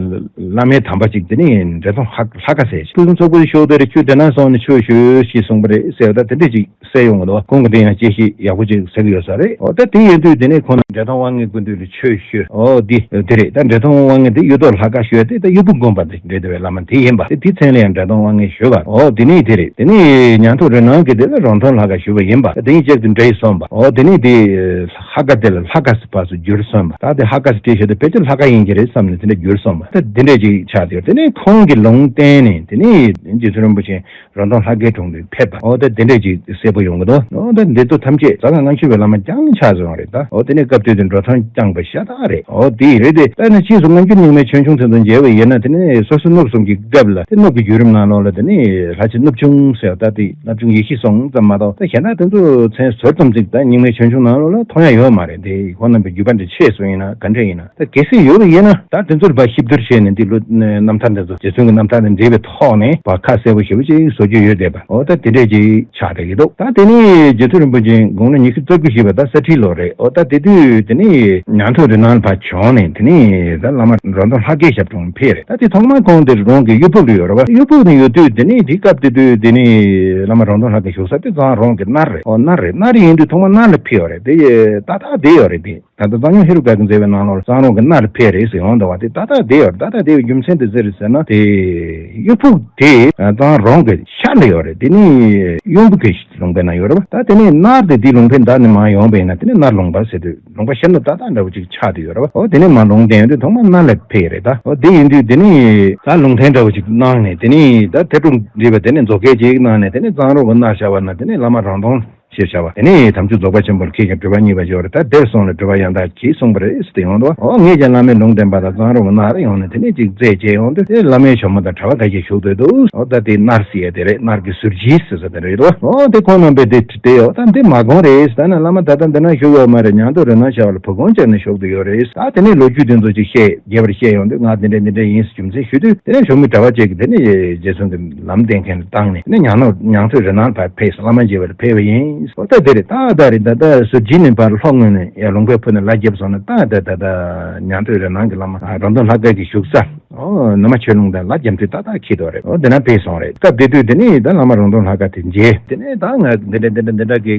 བླ་མའི་དམ་པ་ཅིག་དེ་ནས་འབྲས་སྟོང་ལྷ་ལྷ་ཁ་ཟེར། ཕུན་སུམ་ཚོགས་པའི་ཤོག་དེར་ཁྱོད་དེ་ན་སོང་ནས་ཆོས་ཞུས་ཞེས་གསུངས་པ་རེད་ཟེར། ད་དེ་འདྲས་ཅིག་གསལ་ཡོང་གི་འདུག་ཁོང་གིས་དེ་ཡང་དཔྱད་གཞི་ཡག་པོ་ཅིག་ཟེར་གྱི་ཡོད་ས་རེད། འོ་ད་དེ་ཡིན་དུས་དེ་ནས་ཁོང་ན་འབྲས་སྟོང་དབང་ངེ་སྐུ་མདུན་ལ་ཆོས་ཞུས། འོ་འདི་དེ་རེད། ད་འབྲས་ཐོང་དབང་ངེ་དེ་གཡུ་ཐོག་ལྷ་ཁང་ཞུས་ཏེ། ད་གཡུ་བུ་དགོན་པ་དེ་འབྲས་ཐོང་བའི་བླ་མ་དེ་ཡིན་པ། དེ་དེའི་མཚན་ལ་ཡང་འབྲས་ཐོང་དབང་ངེ་ཞུས་པ། འོ་དེ་ནས་དེ་རེད། དེ་ནས་ཉང་ཐུ་རི་ནང་གི་དེ་ལ་རོང་ཐུང་ལྷ་ཁང་ཞུས་པ་ཡིན་པ། དེ་ཡིན་གཅིག་ཏུ་འདྲེས་སོང་པ། འོ་དེ་ནས་དེ་ལྷ་ཁང་དེ་ལ་ལྷ་ཁང་ཟེར་བ་སུ་བསྒྱུར་སོང་པ། ད་དེ་ལྷ་ཁང་ཟེར་བྲིས་ཞོར་དུ་ཕལ་ཆེར་ལྷ་ཁང་ཡིན་གྱི་རེད་བསམ་ནས་དེ་འདྲ་བསྒྱུར་སོང་པ། ད་དེ་འདྲ་ཅིག་ཆགས་ཡོད། དེ་ནས་ཁོང་གི་ལུང་བསྟན་ནས་དེ་ནས་རྗེ་བཙུན་རིན་པོ་ཆེ་རོང་ཐུང་ལྷ་ཁང་དྲུང་དུ་ཕེབས་པ། འོ་ད་དེ་འདྲས་ཅིག་གསལ་པོ་ཡོང་གི་འདུག་འོ་ད་འདི་ཚོ་ཐམས་ཅད་གཟའ་སྐར་ལྔ་མཆོད་པའི་བླ་མ་རྐྱང་ཆགས་སོང་རེད། ད་འོ་དེ་ནས་སྐབས་དེ་དུས་འགྲོ་ཐང་རྐྱང་པ་ཤ་སྟག་རེད། འོ་དེ་རེད་དེ། ད་ནི་ཕྱིས་སུ་སྔ་འགྱུར་རྙིང་མའི་ཆོས་འབྱུང་དེ་ཚོ་མཇལ་བ་ཡིན་ན། དེ་ནས་སོ་སོ་གནུབས་གསུམ་གྱི་སྐབས་ལ་དེ་གནུབས་ཀྱི་བརྒྱུད་རིམ་ནང་ལོགས་ལ་དེ་ནས་ལྷ་ཆེན་གནུབས་ཆུང་ཟེར། ད་དེ་གནུབས་ཆུང་ཡེ་ཤེས་གསུང་ཙམ་མ་གཏོགས། ད་གཞན་དག་དེ་ཚོ་མཚན་ཟུར་ཙམ་ཅིག་ད་རྙིང་མའི་ཆོས་འབྱུང་ནང་ལོགས་ལ་མཐོང་ཡ་ཡོད་མ་རེད། དེ་ཁོང་རྣམ་པའི་བརྒྱུད་པ་འདི་ཆད་སོང་ཡིན་ན་ག་འདྲས་ཡིན་ན། ད་གལ་སྲིད་ཡོད་པ་ཡིན་ན། ད་དེ་ཚོར་ཕར་གཤིབ་བསྡུར་བྱས་ནས། འདི་ལོ་རྣམ་ཐར་འདི་ཚོ་རྗེ་བཙུན་གྱི་རྣམ་ཐར་དང་འབྲེལ་བའི་ཐོག་ནས་ཕར་ཁ་གསལ་པོ་ཞེ་པོ་ཅིག་བཟོ་རྒྱུ་ཡོད་བསྡད་པ། འོ་ད་དེ་འདྲས་ཅིག་ཆགས་བསྡད་ཀྱི་འདུག་ད་དེ་ནས་རྗེ་བཙུན་རིན་པོ་ཆེ་དགུང་ལོ་ཉི་ཤུ་རྩ་དགུ་བཞེས་པ་ད་ས་ཁྲིའི་ལོ་རེད། འོ་ད་དེ་དུས་དེ་ནས་ཉང་ཐུ་རི་ནང་ལ་ཕར་བྱོན་ནས། དེ་ནས་ད་བླ་མ་རོང་ཐུང་ལྷ་ཁང་ཞབས་དྲུང་ཕེབས་རེད། ད་དེ་ཐོག་མར་ཁོང་དེ་རོང་གི་གཡུ་ཕུག་ལ་ཡོད་རེད་བ། གཡུ་ཕུག་ནས་ཡོད་དུས་དེ་ནས་དེ་སྐབས་དེ་དུས་དེ་ནས་བླ་མ་རོང་ཐུང་ལྷ་ཁང་བཞུགས་ས་དེ་གཙང་རོང་གི་སྣར་རེད། འོ་སྣར་རེད། སྣར་ཡིན་དུས་ཐོག་མར་སྣར་ལ་ཕེབས་ཡོད་རེད། དེ་ཏག་ཏག་བསྡད་ཡོད་རེད། དེ། ད་ལྟ་གཙང་སྨྱོན་ཧེ་རུ་ཀ་གི་མཛད་པའི་ནང་ལོགས་ལ་གཙང་རོང་གི་སྣར་ཕེབས་རེད་ཟེར་ཡོང་འདུག་བ། དེ་ཏག་ཏག་བསྡད་ཡོད་རེད། ཏག་ཏག་བསྡད་པའི་རྒྱུ་མཚན་དེ་ཅི་རེད་ཟེར་ན། དེ་གཡུ་ཕུག་དེ་གཙང་རོང་གི་ཤར་ལ་ཡོད་རེད། དེ་ནས་གཡུང་པོ་གི་ལུང་པའི་ནང་ཡོད་རེད་བ། ད་དེ་ནས་སྣར་དེ་དེའི་ལུང་པའི་མདའ་ནས་མར་ཡོང་བ་ཡིན་ན། དེ་ནས་སྣར་ལུང་པ་ཟེར་དུས་ལུང་པ་ཤར་ན་ཏག་ཏག་འདྲ་བོ་ཅིག་ཆགས་བསྡད་ཡོད་རེད་བ། འོ་དེ་ནས་མར་ལུང་བསྟན་ཡོང་དུས་ཐོག་མར་སྣར་ལ་ཕེབས་རེད། ད་འོ་དེ་ཡིན་དུས་དེ་ནས་ད་ལུང་བསྟན་འདྲ་བོ་ཅིག་གནང་ནས། དེ་ནས་ད་ཐད་ཀྲུང་འདྲིས་པ་དེ་ནས་མཛོ་སྐད་ཅིག་གནང་ནས། དེ་ནས་གཙང་རོང་གི་སྣར་ཤར་བ་ན་དེ་ནས་བླ་མ་རོང་ཐུང་ཞེས་བྱ་བ། དེ་ནས་དམ་ཆོས་རྫོགས་པ་ཆེན་པོར་མཁས་ཤིང་གྲུབ་པ་བརྙེས་པར་གྱུར། ད་དེར་སོང་ལ་གྲུབ་པ་ཡང་དག་གིས་གསུངས་པ་རེད་ཟེར་ཏེ་ཡོང་འདུག་འོ་ངས་ཀྱང་བླ་མའི་ལུང་བསྟན་པ་དང་གཙང་རོང་གི་སྣར་ཡོང་ནས་དེ་ནས་ཅིག་རྩད་བཅད་ཡོང་དུས། དེ་བླ་མའི་ཞབས་མོ་དང་གྲྭ་པ་ཁ་ཤས་བཞུགས་སྡོད་འདུག་འོ་ད་དེ་སྣར་ཟེར་ཡ་དེ་རེད། སྣར་གྱི་ཟུར་བཞི་ཟེར་ས་དེ་རེད་འདུག་འོ་དེ་ཁོང་རྣམ་པས་དེ་དྲིས་ཏེ། འོ་ད་འདི་མ་དགོངས་རེད། ད་ནི་བླ་མ་ད་ལྟ་འདི་ན་བཞུགས་ཡོད་མ་རེད། ཉང་ཐུ་རི་ནང་ཤར་བ་ལ་བུ་དགོན་བཅག་ནས་བཞུགས་བསྡད་ཡོད་རེད། ད་དེ་ནས་ལོ་རྒྱུས་དེ་ཚོ་ཅིག་བཤད། རྒྱས་པར་བཤད་ཡོང་དུས་ང་འདི་འདྲ་འདི་འདྲ་ཡིན་ཟེར་རྒྱུ་མཚན་ཞུ་དུས། དེ་ནས་ཞོགས་མི་གྲྭ་པ་ཅིག་གིས་དེ་ནས་རྗེ་བཙུན་གྱི་ལམ་སྟོན་མཁན་ལ་བཏང་ནས། དེ་ནས་ཉང་ནོ་ཉང་ཐུ་རི་ནང་ཕར་ཕེབས་སོང་། བླ་མ་མཇལ་བར་ཕེབས་པ་ཡིན། འོ་ད་དེ་རེད། ད་ད་རེད། ད་ད་ཟུར་བཞི་ནས་ཕར་ལྷོ་ངོས་ནས་ཡར་ལུང་པའི་ཕུ་ནས་ལ་བརྒྱབ་སོང་ན། ད་ད་ད་ད་ཉང་ཐུ་རི་ནང་གི་བླ་མ་རོང་ཐུང་ལྷ་ཁང་གི་བཞུགས་ས། འོ་ན་མ་ཆོས་ལུང་དང་ལ་རྒྱབ་མཐུད་ཏག་ཏག་འཁེལ་འདུག་རེད། འོ་དེ་ན་ཕེབས་སོང་རེད། སྐབས་དེ་དུས་དེ་ནས་ད་བླ་མ་རོང་ཐུང་ལྷ་ཁང་དེ་མཇལ། དེ་ནས་ད་ང་འདི་འདྲ་འདི་འདྲ་འདི་འདྲ་གི་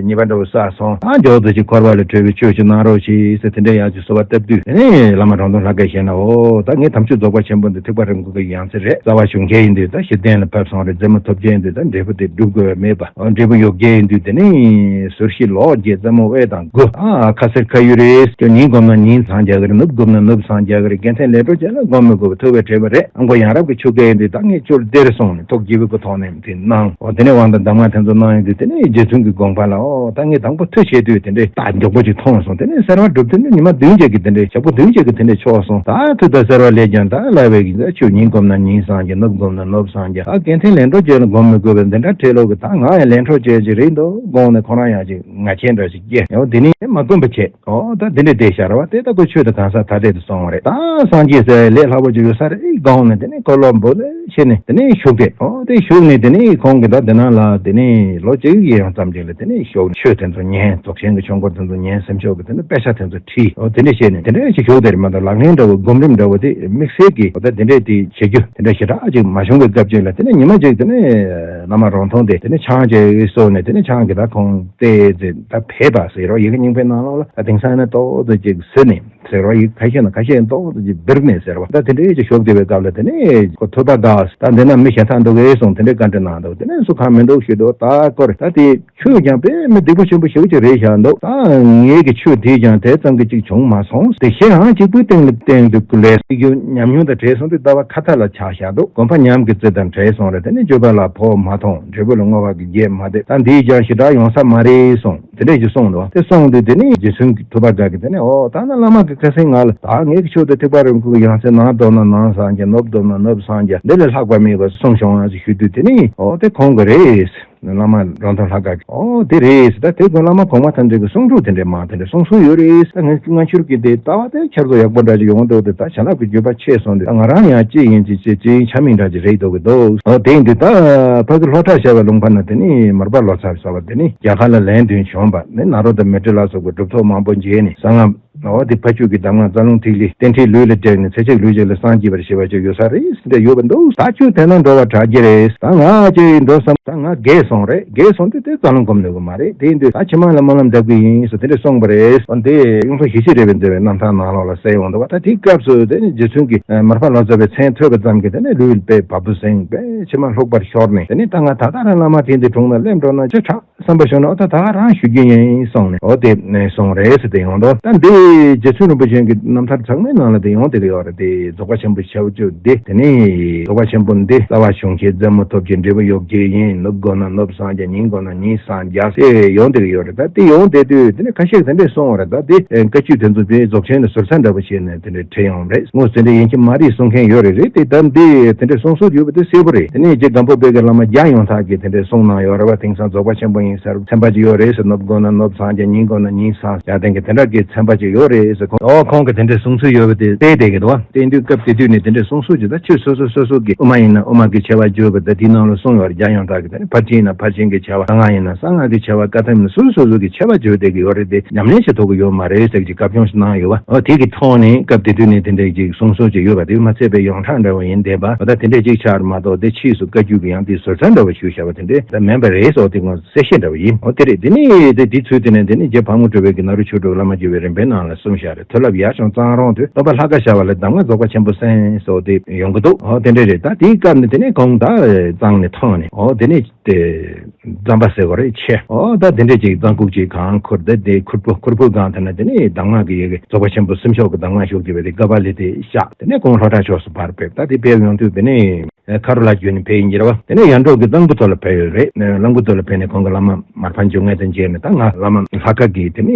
ཉེས་པ་འདྲ་བོ་བསགས་སོང་། ད་མགྱོགས་ཙམ་ཅིག་འཁོར་བ་ལས་གྲོལ་བའི་ཆོས་ཅིག་གནང་རོགས་ཞེས་ཟེར། དེ་འདྲ་ཡང་ཅིག་གསོལ་བ་བཏབ་དུས། དེ་ནས་བླ་མ་རོང་ཐུང་ལྷ་ཁང་ཞལ་ནས། འོ་ད་ངས་དམ་ཆོས་རྫོགས་པ་ཆེན་པོ་འདི་ཐེག་པ་རིམ་བཞི་གི་ཡང་རྩེ་རེད། རྩ་བ་ཞུགས་མཁན་ཡིན་དུས་ད་གཞི་རྟེན་ལ་ཕེབས་སོང་རེད། རྩེད་མོ་ཐོབ་མཁན་ཡིན་དུས་ད་འབྲས་བུ་དེ་སྒྲུབ་དགོས་པ་མེད་པ། འོ་འབྲས་བུ་ཡོད་མཁན་ཡིན་དུས་དེ་ནས་ཟུར་བཞི་ལོགས་བརྒྱད་རྩེད་མོ་དབུས་དང་དགུ། ཨ་ཁ་ཟེར་ཁ་ཡུ་རེད། ཁྱོད་ཉིན་བསྒོམས་ན་ཉིན་སངས་རྒྱ་གི་རེད། ནུབ་བསྒོམས་ན་ནུབ་སངས་རྒྱ་གི་རེད། རྒྱལ་མཚན་ལས་འཕྲོ་ཅན་ལ་སྒོམ་མི་དགོས་པ། ཐུབ་པའི་ཁྲིད་པ་རེད། ཨ་མགོ་ཡང་རབ་ཀྱི་ཆུ་སྐལ་ཡིན་དུས་ད་ངས་ཁྱོད་འདིར་སོང་ནས་ཐུགས་དགྱེས་པའི་གུ་ཐོག་ནས་དེ་གནང་། འོ་དེ་ནས་དབང་དང་གདམས་ངག་དེ་ཚོ་གནང་ཡོང་དུས། དེ་ནས་རྗེ་བཙུན་གྱི་དགོངས་པ་ལ། འོ་ད་ངས་དང་པོ་མཐུ་བྱེད་དུས་དེ་འདྲའི་རྟགས་མགྱོགས་པོ་ཅིག་མཐོང་སོང་། དེ་ནས་གསོལ་བ་སྒྲུབ་དུས་ནི་ཉི་མ་བདུན་བརྒྱད་ཀྱི་དེ་འདྲའི་ཞག་པོ་བདུན་བརྒྱད་ཀྱི་དེ་འདྲའི་ཆོག་སོང་། ད་མཐུ་དང་གསོལ་བ་ལས་ཀྱང་ད་སླ་བའི་གི། ད་ཁྱོད་ཉིན་བསྒོམས་ན་ཉིན་སངས་རྒྱ། ནུབ་བསྒོམས་ན་ནུབ་སངས་རྒྱ། ད་རྒྱལ་མཚན་ལས་འཕྲོ་ཅན་ལ་སྒོམ་མི་དགོས་པའི་འདི་འདྲ་ཁྲིད་ལུགས་ཀྱི་ད་ང་ཡང་ལས་འཕྲོ་ཅན་ཅིག་རེད་འདུག་དགོངས་ནས། ཁོ་རང་ཡང་ཅིག་ང་ཆེན་འདྲ་ཞིག་སྐྱེས། འོ་དེ་ནས་མ་བསྒོམས་པ་བྱས། འོ་ད་དེ་འདྲས་བསྡད་ཤག་རེད་བ། དེ་ལྟ་བུ་ཆོས་དང་གང་ཟག་ཐ་དད་དུ་སོང་བ་རེད། ད་སངས་རྒྱས་ཟེར་ལས་སླ་པོ་ཅིག་ཡོད་ས་རེད་དགོངས་ནས། དེ་ནས་འཁོར་ལོ་འབོ་ལེ་བྱས་ནས་དེ་ནས་བཞུགས་ཏེ། འོ་དེ་བཞུགས་ནས་དེ་ནས་ཁོང་གིས་ད་དེ་ནང་ལ་དེ་ནས་ལོ་གཅིག་ཡན་ཙམ་ཅིག་ལ་དེ་ནས་བཞུགས། ཆོས་དེ་ཚོ་ཉན། རྫོགས་ཆེན་གྱི་ཆོས་འཁོར་དེ་ཚོ་ཉན། སེམས་ཕྱོགས་ཀྱི་དེ་ནས་དཔེ་ཆ་དེ་ཚོ་ཁྲིད། འོ་དེ་འདྲས་བྱས་ནས་དེ་འདྲས་ཅིག་བཞུགས་བསྡད་རེད་མ་གཏོགས། ལག་ལེན་འདྲ་བོ་སྒོམ་རིམ་འདྲ་བོ་དེ་དམིགས་བསལ་གྱི། འོ་ད་དེ་འདྲས་དེ་བྱེད་རྒྱུ་དེ་འདྲ་ཞེ་དྲག་ཅིག་མ་བྱུང་བའི་སྐབས་ཅིག་ལ། དེ་ནས་ཉི་མ་གཅིག་དེ་ནས་བླ་མ་རོང་ཐུང་དེ་དེ་ནས་ཆང་ཅིག་བཟོས་ནས། དེ་ནས་ཆང་གིས་ད་ཁོང་བལྟས་ཏེ། ད་ཕེབས་པ་ཟེར་རོ། ཡི་གེ་རྙིང་པའི་ནང་ལོགས་ལ་ད་དེང་སང་ནི་ཏོག་ཙམ་ཅིག་བཟོས་ནས་ཟེར་རོ། ཡི་གེ་ཁ་ཤས་ན་ཁ་ཤས་ཏོག་ཙམ་ཅིག་བསྡུར་ནས་ཟེར་རོ། ད་དེ་འདྲའི་ཅིག་ཞོགས་བདེ་བའི་སྐབས་ལ་དེ་ནས་ཁོ་ཐུབ་པ་དགའ། ད་འདི་ན་མི་གཞན་དག་འདུག་གས་གསུངས། དེ་འདྲའི་བཀའ་འདྲི་གནང་འདུག་དེ་ནས་སུ་གང་མི་འདུག་ཞུས་འདུག་ད་སྐོར་ད་དེ། ཁྱོད་ཀྱང་དཔེ་མི་སྡུག་པོ་ཆེན་པོ་ཞེ་པོ་ཅིག་རེད་བཞག་འདུག་ད་ངེད་ཀྱི་ཆོས་དེས་ཀྱང་དེ་ཙམ་གྱི་ཅིག་བྱུང་མ་སོང་། དེ་གཞན་ཡང་གཅིག་པུའི་སྟེང་ལ་བསྟན་འདུག་ལས་སྲིད་རྒྱུ་ཉམས་མྱོང་དང་བྲལ་སོང་དུས་ལྟ་བ་ཁ་ཐ་ལ་ཆགས་བཞག་འདུག་དགོན་པ་ཉམས་ཀྱི་རྩི་དང་བྲལ་སོང་རེད། དེ་ནས་སྤྱོད་པ་ལ་བོགས་མ་ཐོངས། འབྲས་བུ་ལ་བསྔོ་བ་གི་རྒྱས་མ་འདེབས། ད་འདིས་ཀྱང་ཞེ་དྲག་ཡོང་ས་མ་རེད་གསུངས། དེ་འདྲས་ཅིག་གསུངས་འདུག་དེ་གསུངས་དུས་དེ་ནས་རྗེ་བཙུན་གྱི་ཐུབ་པ་དགའ་གིས་དེ་ནས། འོ་ད་ནི་བླ་མ་གི་ཁ་སང་ང་ལ་ད་ངེད་ཀྱི་ཆོས་དེ་ཐེག་པ་རིམ་བཞི་གི་ཡང་སྲིད། ནང་བསྒོམས་ན་ནང་སངས་རྒྱ། ནུབ་བསྒོམས་ན་ནུབ་སངས་རྒྱ། འདི་ལས་ལྷག་པ་མེད་པ་གསུངས་བྱུང་ཟེར་ཞུ་དུས། དེ་ནས་འོ་དེ་ཁོང་གི་རེད། བླ་མ་རོང་ཐུང་ལྷ་ཁང་གིས། ཨོ་དེ་རེད་ཟེར། ད་དེ་དགོན་བླ་མ་གོང་མ་ཐམས་ཅད་ཀྱི་གསུང་སྒྲོས་དེ་འདྲས་མང་དེ་འདྲས་གསུང་སྲོལ་ཡོད་རེད། ད་ངས་སྔ་ཕྱིར་གྱི་དེ་ལྟ་བ་དེ་འཆར་ཚོ་ཡག་པོ་འདྲ་ཅིག་ཡོང་འདུག་དེ་ད་བྱིན་རླབས་ཀྱི་བརྒྱུད་པ་ཆད་སོང་དུས། ད་ང་རང་ཡང་ཅི་ཡིན་ཅི་ཅི་ཅི་ཡིན་ཆ་མིན་འདྲ་ཅིག་རེད་འདུག་གི་འདུག་ཨོ་དེ་ཡིན་དུས་ད་ཕ་གི་ལྷོ་བྲག་ཤར་བའི་ལུང་པ་ན་དེ་ནི་མར་པ་ལོ་ཙཱ་ཟེར་བ་དེ་ནི་རྒྱ་གར་ལ་ལན་བདུན་བྱོན་པ་ནི། ནཱ་རོ་དང་མཻ་ཏྲི་ལ་སོགས་པའི་གྲུབ་ཐོབ་མང་པོ་མཇལ་ནས་གསང་སྔགས་ འོ་དེ་ཕ་ཆོས་ཀྱི་གདམས་ངག་རྩ་རླུང་ཐིག་ལེ་རྟེན་འབྲེལ་ལུས་ལ་སྤྲད་ནས་ཚེ་གཅིག་ལུས་གཅིག་ལ་སངས་རྒྱས་པར་བྱེད་པ་ཅིག་ཡོད་ས་རེད་ཟེར་འདྲ་ཡོད་པ་འདུག་ད་ཁྱོད་དེ་ན་འགྲོ་བར་གྲ་རྒྱས་རེད། ད་ང་ཅིག་འགྲོ་བསམ། ད་ང་རྒས་སོང་རེད། རྒས་སོང་དུས་དེ་རྩ་རླུང་སྒོམ་ནུས་ཀྱི་མ་རེད། དེ་ཡིན་དུས་ད་ཕྱི་མ་ལ་སྨོན་ལམ་འདེབས་ཀྱི་ཡིན་ཟེར་དེ་འདྲ་གསུངས་པ་རེད། འོ་འདི་གཡུང་དྲུང་ཞི་བྱེད་རས་པའི་འདུལ་བའི་རྣམ་ཐར་ནང་ལོགས་ལ་གསལ་ཡོང་འདུག་བ། ད་དེའི་སྐབས་སུ་དེ་ནི་རྗེ་བཙུན་གྱིས་མར་པ་ལོ་ཙཱ་བའི་མཚན་ཐོས་པ་ཙམ་གྱིས་དེ་ནི་ལུས་དཔེ་བ་སྤུ་ཟིང་བས་ཕྱི་མ་ལྷུག་པར་ཤོར་ནས། དེ་ནི་ད་ང་ད་ལྟ་རང་བླ་མ་དེ་འདི་དྲུང་ན་སླེབས་འགྲོ་ན་ཅི་དྲག་བསམ་པ་ཤོར་ན། འོ་ད་ད་ག་རང་ཞུ་རྒྱུ་ཡིན་གསུངས་ནས། འོ་དེ་ནས་སོང་རེད་ཟེར་དེ་ཡོང་དོ། ད་འདི་རྗེ་བཙུན་རིན་པོ་ཆེ་གི་རྣམ་ཐར་ཚང་མའི་ནང་ལ་དེ་ཡོང་བསྡད་ཀྱི་ཡོད་རེད། དེ་རྫོགས་པ་ཆེན་པོ་ཆེ་བ་བཅུ་འདི། དེ་ནས་རྫོགས་པ་ཆེན་པོ་འདི། རྩ་བ་གཞོམ་བྱེད་རྩེ་མོ་ཐོབ་བྱེད། འབྲས་བུ་གཡོ་བྱེད་ཡིན། ནུབ་དགོས་ན་ནུབ་སངས་རྒྱས། ཉིན་དགོས་ན་ཉིན་སངས་རྒྱས་ཟེར་ཡོང་བསྡད་ཀྱི་ཡོད་རེད། ད་དེ་ཡོང་བསྡད་དུས་དེ་ནས་ཁ་ཤས་དེ་འདྲས་གསུངས་པ་རེད། ད་དེ་བཀའ་བརྒྱུད་དེ་ཚོ་དཔེ་རྫོགས་ཆེན་ལ་ཟུར་ཟ་འདྲ་པོ་བྱས་ནས་དེ་འདྲས་བྲིས་ཡོང་རེད། དངོས་ཟེར་འདྲ་ཡིན་གྱི་མ་རེད་གསུང་མཁན་ཡོད་རེད། རེད་དེ། ད་འདི་དེ་འདྲས་གསུང་སྲོལ་ཡོད་པ་དེ་གསལ་པོ་རེད། དེ་ནས་རྗེ་སྒམ་པོ་པའི་གི་བླ་མ་བརྒྱ་ཡོངས་གྲགས་ཀྱིས་དེ་འདྲས་གསུངས་གནང་ཡོད་རེད་བ། དེང་སང་རྫོགས་པ་ཆེན་པོ་ཡིན་ཟེར་ཚན་པ་ཅིག་ཡོད་རེད་ཟེར། ནུབ་དགོས་ན་ནུབ་སངས་རྒྱས། ཉིན་དགོས་ན་ཉིན་སངས་རྒྱས། དེ་འདྲ་གི་ཚན་པ་ཅིག་ཡོད་རེད་ཟེར། ཁོང་འོ་ཁོང་གིས་དེ་འདྲས་གསུང་ཚུལ་ཡོད་པ་དེ་བལྟས་བསྡད་ཀྱི་འདུག་བ། དེ་དུས་སྐབས་དེ་དུས་ནས་དེ་འདྲས་གསུང་སྲོལ་ཅིག་ད་ཆོས་སོ་སོ་སོ་སོ་གི་དབུ་མ་ཡིན་ན་དབུ་མ་གི་ཆེ་བ་བརྗོད་པ་ད་དེའི་ནང་ལ་གསུངས་ཡོད་རེད། བརྒྱ་ཡོངས་གྲགས་ཀྱི་དེ་ནས་ཕར་ཕྱིན་ན་ཕར་ཕྱིན་གྱི་ཆེ་བ། གསང་སྔགས་ཡིན་ན་གསང་སྔགས་ཀྱི་ཆེ་བ། བཀའ་ཐམ་ཡིན་ན་སོ་སོ་སོ་སོ་གི་ཆེ་བ་བརྗོད་བསྡད་ཀྱི་ཡོད་རེད། དེ་ཉམས་ལེན་བྱེད་ཐུབ་ཀྱི་ཡོད་མ་རེད་ཟེར་གྱི་བཀའ་བཀྱོན་ཞིག་གནང་ཡོད་བ། འོ་དེ་གི་ཐོག་ནས་སྐབས་དེ་དུས་ནས་དེ་འདྲའི་ཅིག་གསུང་སྲོལ་ཅིག་ཡོད་པ་དེ་མ་ཚད་པའི་ཡོངས་གྲགས་འདྲ་བོ་ཡིན་བསྡད་པ། འོ་ད་དེ་འདྲས་ཅིག་ཆགས་མ་གཏོགས་དེ་ཕྱིས་སུ་བཀའ་བརྒྱུད་ཀྱི་ཡང་དེ་ཟུར་ཟ་འདྲ་བོ་ཞུས་བཞག་པ་དེ་འདྲས་ད་མིན་པ་རེད་ཟེར་དེ་ངོ་གསལ་བཤད་འདྲ་བོ་ཡིན། འོ་དེ་རེད། དེ་ནས་དེ་དེ་ཚུལ་དེ་ནས་དེ་ནས་རྗེ་ཕག་མོ་གྲུ་པའི་གི་ནཱ་རོ་ཆོས་དྲུག་བླ་མ་བརྒྱུད་པའི་རིམ་པའི་ནང་ལ་གསུངས་བཞག་རེད། མཐོ་རླབས་ཡར་བྱུང་གཙང་རོང་དུ། སྟོན་པ་ལྷ་དགའ་ཤར་བ་ལས་གདམས་ངག་རྫོགས་པ་ཆེན་པོ་གསན་ཟེར་དེ་ཡོང་གི་འདུག་འོ་དེ་འདྲས་རེད། ད་དེའི་སྐབས་ནས་དེ་ནས་ཁོང་ད་གཙང་ནས་ཐོན་ནས། འོ་དེ་ནས་དེ་རྩམ་པ་ཟེར་བ་རེད་ཆེ། འོ་ད་དེ་འདྲས་ཅིག་རྩམ་ཁུག་ཅིག་གང་ཁུར་ཏེ་དེ་ཁུར་པོ་ཁུར་པོ་སྒང་དེ་ན་དེ་ནས་གདམས་ངག་གི་ཡི་གེ་རྫོགས་པ་ཆེན་པོ་སུམ་ཆོག་གི་གདམས་ངག་ཞུགས་ཀྱི་བས་དེ་ཀ་པ་ལི་དེ་བཞག་དེ་ནས་ཁོང་ལྷོ་བྲག་ཕྱོགས་སུ་ཕར་ཕེབས། ད་དེ་ཕེབས་ཡོང་དུས་དེ་ནས་ཁ་རུ་ལ་བརྒྱུད་ནས་ཕེབས་ཡིན་གྱི་རེད་བ། དེ་ནས་ཡར་འབྲོག་གི་གླང་བུ་ཐོག་ལ་ཕེབས་ཡོད་རེད། གླང་བུ་ཐོག་ལ་ཕེབས་ནས་ཁོང་གི་བླ་མ་མར་པ་འབྱུང་གནས་དང་མཇལ་ནས། ད་ང་བླ་མ་ལྷ་དགའ་གིས་དེ་ནས་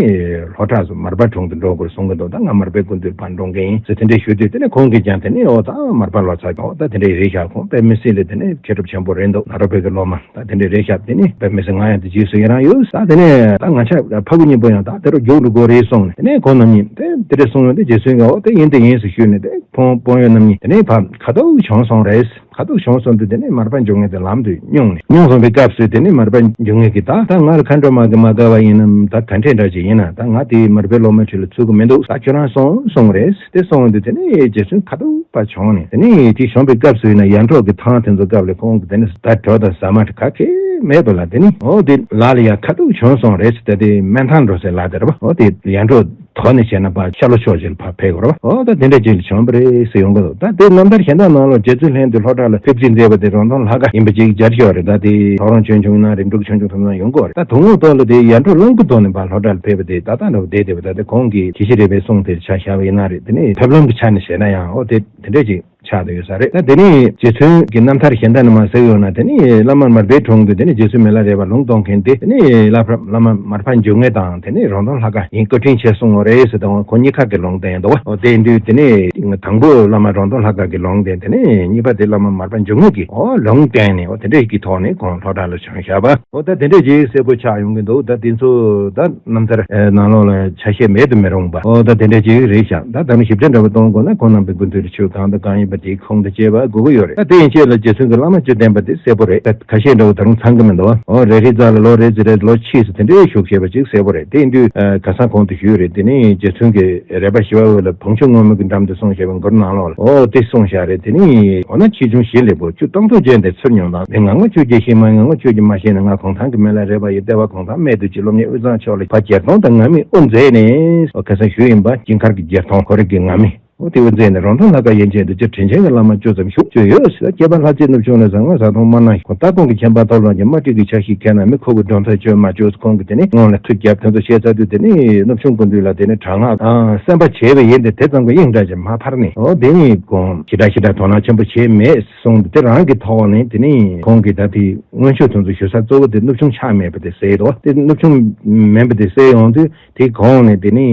ལྷོ་བྲག་སུ་མར་པ་དྲུང་དུ་འགྲོ་དགོས་གསུང་གི་འདུག་ད་ང་མར་པའི་སྐུ་མདུན་ཕར་འགྲོ་མཁན་ཡིན་ཟེར་དེ་འདྲས་ཞུས་དུས་དེ་ནས་ཁོང་གིས་ཀྱང་དེ་ནས་འོ་ད་མར་པ་ལོ་ཙཱ་གི་འོ་ད་དེ་འདྲས་རེད་ཤག་ཁོང་དཔེ་མི་སྲིད་ལ་དེ་ནས་མཁས་གྲུབ་ཆེན་པོ་རེད་འདུག་ནཱ་རོ་པའི་གི་སློབ་མ། ད་དེ་འདྲས་རེད་ཤག་དེ་ནི་དཔེ་མི་སྲིད་ང་ཡང་དེ་རྗེས་སུ་ཡི་རང་ཡོད། ད་དེ་ནས་ད་ང་ཆ་ཕ་བུ་གཉིས་པོ་ཡང་ད་དེ་རུ་རྒྱུགས་འགྲོ་དགོས་རེད་གསུངས་ནས། དེ་ནས་ཁོང་རྣམ་གཉིས་དེ་དེ་འདྲས་གསུངས་ཡོང་དུས་རྗེ་བཙུན་གྱིས་འོ་དེ་ཡིན་དེ་ཡིན་ཟེར་ཞུས་ནས། དེ་ཕོ་ཕོ་ཡོད་རྣམ་གཉིས་དེ་ནས་ཕར་ཁ་ཐུག་བྱོན་སོང་རེད། ཁ་ཐུག་བྱོན་སོང་དུས་དེ་ནས་མར་པ་འབྱུང་གནས་དེ་ལམ་དུ་སྙུང་ནས། སྙུང་སོང་བའི་སྐབས་སུ་དེ་ནས་མར་པ་འབྱུང་གནས་ཀྱིས་ད་ད་ང་ལ་མཁའ་འགྲོ་མ་གིས་མ་དགའ་བ་ཡིན་ནམ། ད་ག་འདྲས་འདྲ་ཅིག་ཡིན་ན་ད་ང་དེའི་མར་པའི་སློབ་མའི་གྲས་ལ་ཚུད་ཀྱི་མི་འདུག་ད་ཁྱོད་རང་སོང་གསུངས་རེད། དེ་སོང་དུས་དེ་ནས་རྗེ་བཙུན་ཁ་ཐུག་པ་བྱུང་ནས། དེ་ནས་དེ་བྱུང་བའི་སྐབས་སུ་ཡིན་ན་ཡར་འབྲོག་གི་ཐང་དེ་ཚོ་སྐབས་ལ་ཁོང་གིས་དེ་ནས་ད་གྲོ་དང་ཟ་མ་ག་གེ་མེད་པ་ལ། དེ་ནས་འོ་དེ་ལ་ལ་ཡ་ཁ་ཐུག་བྱུང་སོང་རེད་ཟེར། ད་དེ་སྨན་ཐང་འགྲོ་སའི་ལ་དེ་རེད་པ། འོ་དེ་ཡར་འབྲོག་དོག་ནས་བྱས་ན་ཕར་ཤར་ལྷོ་ཕྱོགས་ཅིག་ལ་ཕར་ཕེབས་དགོས་རེད་པ། འོ་ད་དེ་འདྲ་ཅིག་ལ་བྱུང་བ་རེད་ཟེར་ཡོང་གི་འདུག་ད་དེ་རྣམ་ཐར་གཞན་དག་ནང་ལོགས་རྗེ་བཙུན་ལྷན་དུ་ལྷོ་བྲག་ལ་ཕེབས་རྩིས་མཛད་པ་དེ་རོང་སྟོན་ལྷ་དགའ་ཡིན་པ་ཅིག་མཇལ་ཡོད་རེད། ད་དེ་ཐོག་རོང་ཆོས་འབྱུང་ཡིན་ན་རིམ་གྲོ་ཆོས་འབྱུང་ཐུབ་ན་ཡོང་གི་ཡོད་རེད། ད་དོན་དངོས་ཐོག་ལ་དེ་ཡར་འབྲོག་གླང་བུ་ཐོག་ནས་ཕར་ལྷོ་བྲག་ལ་ཕེབས་པ་དེ་ད་ལྟ་འདྲ་བོ་བསྡད་བསྡད་པ། ད་དེ་ཁོང་གི་ཞི་བྱེད་རས་པའི་གསུང་དེ་ཆ་བཞག་པ་ཡིན་ན་རེད། དེ་ནས་ཕེབས་ལམ་གྱི་ཆ་ནས་བཤད་ན་ཡང་འོ་དེ་དེ་འདྲས་ཅིག་ཆགས་བསྡད་ཡོད་ས་རེད། ད་དེ་ནས་རྗེ་བཙུན་གྱི་རྣམ་ཐར་གཞན་དག་ནས་མར་གཟིགས་ཡོང་ན། དེ་ནས་བླ་མ་མར་པའི་དྲུང་དུ་དེ་ནས་རྗེ་བཙུན་མི་ལ་རས་པ་ལུང་གཏོང་མཁན་དེ། དེ་ནས་བླ་བླ་མ་མར་པ་འབྱུང་གནས་དང་དེ་ནས་རོང་སྟོན་ལྷ་དགའ་ཡིན་བཀའ་དྲིན་ཆེ་གསུང་བ་རེད་ཟེར། དང་ཁོང་གཉིས་ཀ་གི་ལུང་བསྟན་འདུག་བ། འོ་དེ་ཡིན་དུས་དེ་ནས་དང་པོ་བླ་མ་རོང་སྟོན་ལྷ་དགའ་གི་ལུང་བསྟན། དེ་ནས་གཉིས་པ་དེ་བླ་མ་མར་པ་འབྱུང་གནས་ཀྱི་འོ་ལུང་བསྟན་ནས། འོ་དེ་འདྲས་ཀྱི་ཐོག་ནས་ཁོང་ལྷོ་བྲག་ལ་བྱོན་བཞག་པ། འོ་ད་དེ་འདྲས་ཅིག་གསལ་པོ་ཆགས་ཡོང་གི་འདུག་ད་དེ་ཚོ་ད་རྣམ་ཐར་ནང་ལོགས་ལ་ཆ་ཤས་མེད་དུ་མི་རུང་བ། འོ་ད་དེ་འདྲ་ཅིག་རེད་ཤག་ད་ད་ནི་ཞིབ་ཕྲ་འདྲ་པོ་གཏོང་དགོས་ན་ཁོང་རྣམ་པའི་སྐུ་མདུན་དུ་ཆོས་གང་དང་གང་ཡིན་པ་དེའི་ཁུངས་དང་བཅས་པ་དགོས་ཀྱི་ཡོད་རེད། ད་དེ་ཡན་ཆད་ལ་རྗེ་བཙུན་གྱི་བླ་མ་བཅུ་བསྟེན་པ་དེ་གསལ་པོ་རེད། ད་ཁ་ཤས་འདྲ་བོ་ད་རུང་ཚང་གི་མི་འདུག་འོ་རེ་རེ་རྩ་ལ་ལོ་རེ་ཟི་རེ་ལོ་ཕྱིས་སུ་དེ་འདྲའི་བཞུགས་བྱས་པ་ཅིག་གསལ་པོ་རེད། དེ་ཡིན་དུས་ཁ་སང་གོང་དུ་ཞུས་རེད། དེ་ནི་རྗེ་བཙུན་གྱི་རས་པ་ཞི་བ་འོད་ལ་བང་ཆུ་སྔོན་མོ་གི་འགྲམ་དུ་གསུངས་བཞག་པའི་མགུར་ནང་ལོགས་ལ་འོ་དེ་གསུངས་བཞག་རེད། དེ་ནི་འོ་ན་ཆེ་ཆུང་བཞི་ལེགས་པོ་བཅུ་སྟོང་ཐོག་ཅན་དེ་ཚུར་མྱོང་དང་། མི་ངག་མ་ཆོས་ཀྱི་ཤེས་མ་ངག་མ་ཆོས་ཀྱི་མ་ཤེས་ན། ང་གུང་ཐང་གི་མི་ལ་རས་པ་ཡི་ལྟེ་བ་གུང་ཐང་སྨད་དུ་ཅི། སློབ་གཉེར་དབུས་གཙང་ཕྱོགས་ལ་ཕ་རྒྱལ་སྟོང་དང་ང་མི་དབུ་མཛད་ནས། ཁ་སང་ཞུས་ཡིན་པ་སྦྱིན་མཁར་གྱི་རྒྱལ་མཐོང་ཁོ་རེ་གི་ང་མི་འོ་དེ་དབུ་མཛད་ནས། རོང་སྟོན་ལྷ་དགའ་ཡན་ཆད་དུ་སྤྱིར་དྲིན་ཆེན་གྱི་བླ་མ་བཅུ་ཙམ་བཞུགས་བཅུག་ཡོད་ཟེར། སྐྱེས་པ་ལྷ་རྩེ་ནུབ་ཆུང་ལ་བཟང་ང་བཟའ་བཏུང་དམར་ནག་གོང་ལྟ་སྐོང་གི་ཁྱད་པར་ཐོབ་ལོང་གི་དམར་ཁྲིད་ཀྱི་ཆ་ཤས་མཁས་ན་མི་ཁོ་བོའི་སྒྲོ་འདོགས་ཆོད་མ་བཅུག་ཁོང་གིས་དེ་ནི་སྔོན་ལ་མཐུ་རྒྱབ་དེ་ཚོ་བཤད་ཚར་དུས་དེ་ནི་ནུབ་ཆུང་སྐུ་མདུན་ལ་དེ་ནི་དྲག་སྔགས་དང་གསན་པ་བྱས་པ་ཡིན་ཏེ། དེ་ཙམ་གྱི་དབྱིངས་འདྲ་ཅིག་མ་འཕར་ནས། འོ་དེ་ནི་དགོངས་ཞེ་དྲག་ཞེ་དྲག་དོ་སྣང་ཆེན་པོ་བྱས་མེད་གསུངས་འདུག་དེ་རང་གི་ཐོག་ནས་དེ་ནི་ཁོང་གིས་ད་དེ་སྔོན་ཆད་དེ་ཚོ་ཞུ་ས་གཙོ་བོ་དེ་ནུབ་ཆུང་ཆགས་མེད་པ་དེ་གསལ་འདུག་དེ་ནུབ་ཆུང་མིན་པ་དེ་གསལ་ཡོང་དུས་དེ་གོང་ནས་དེ་ནི་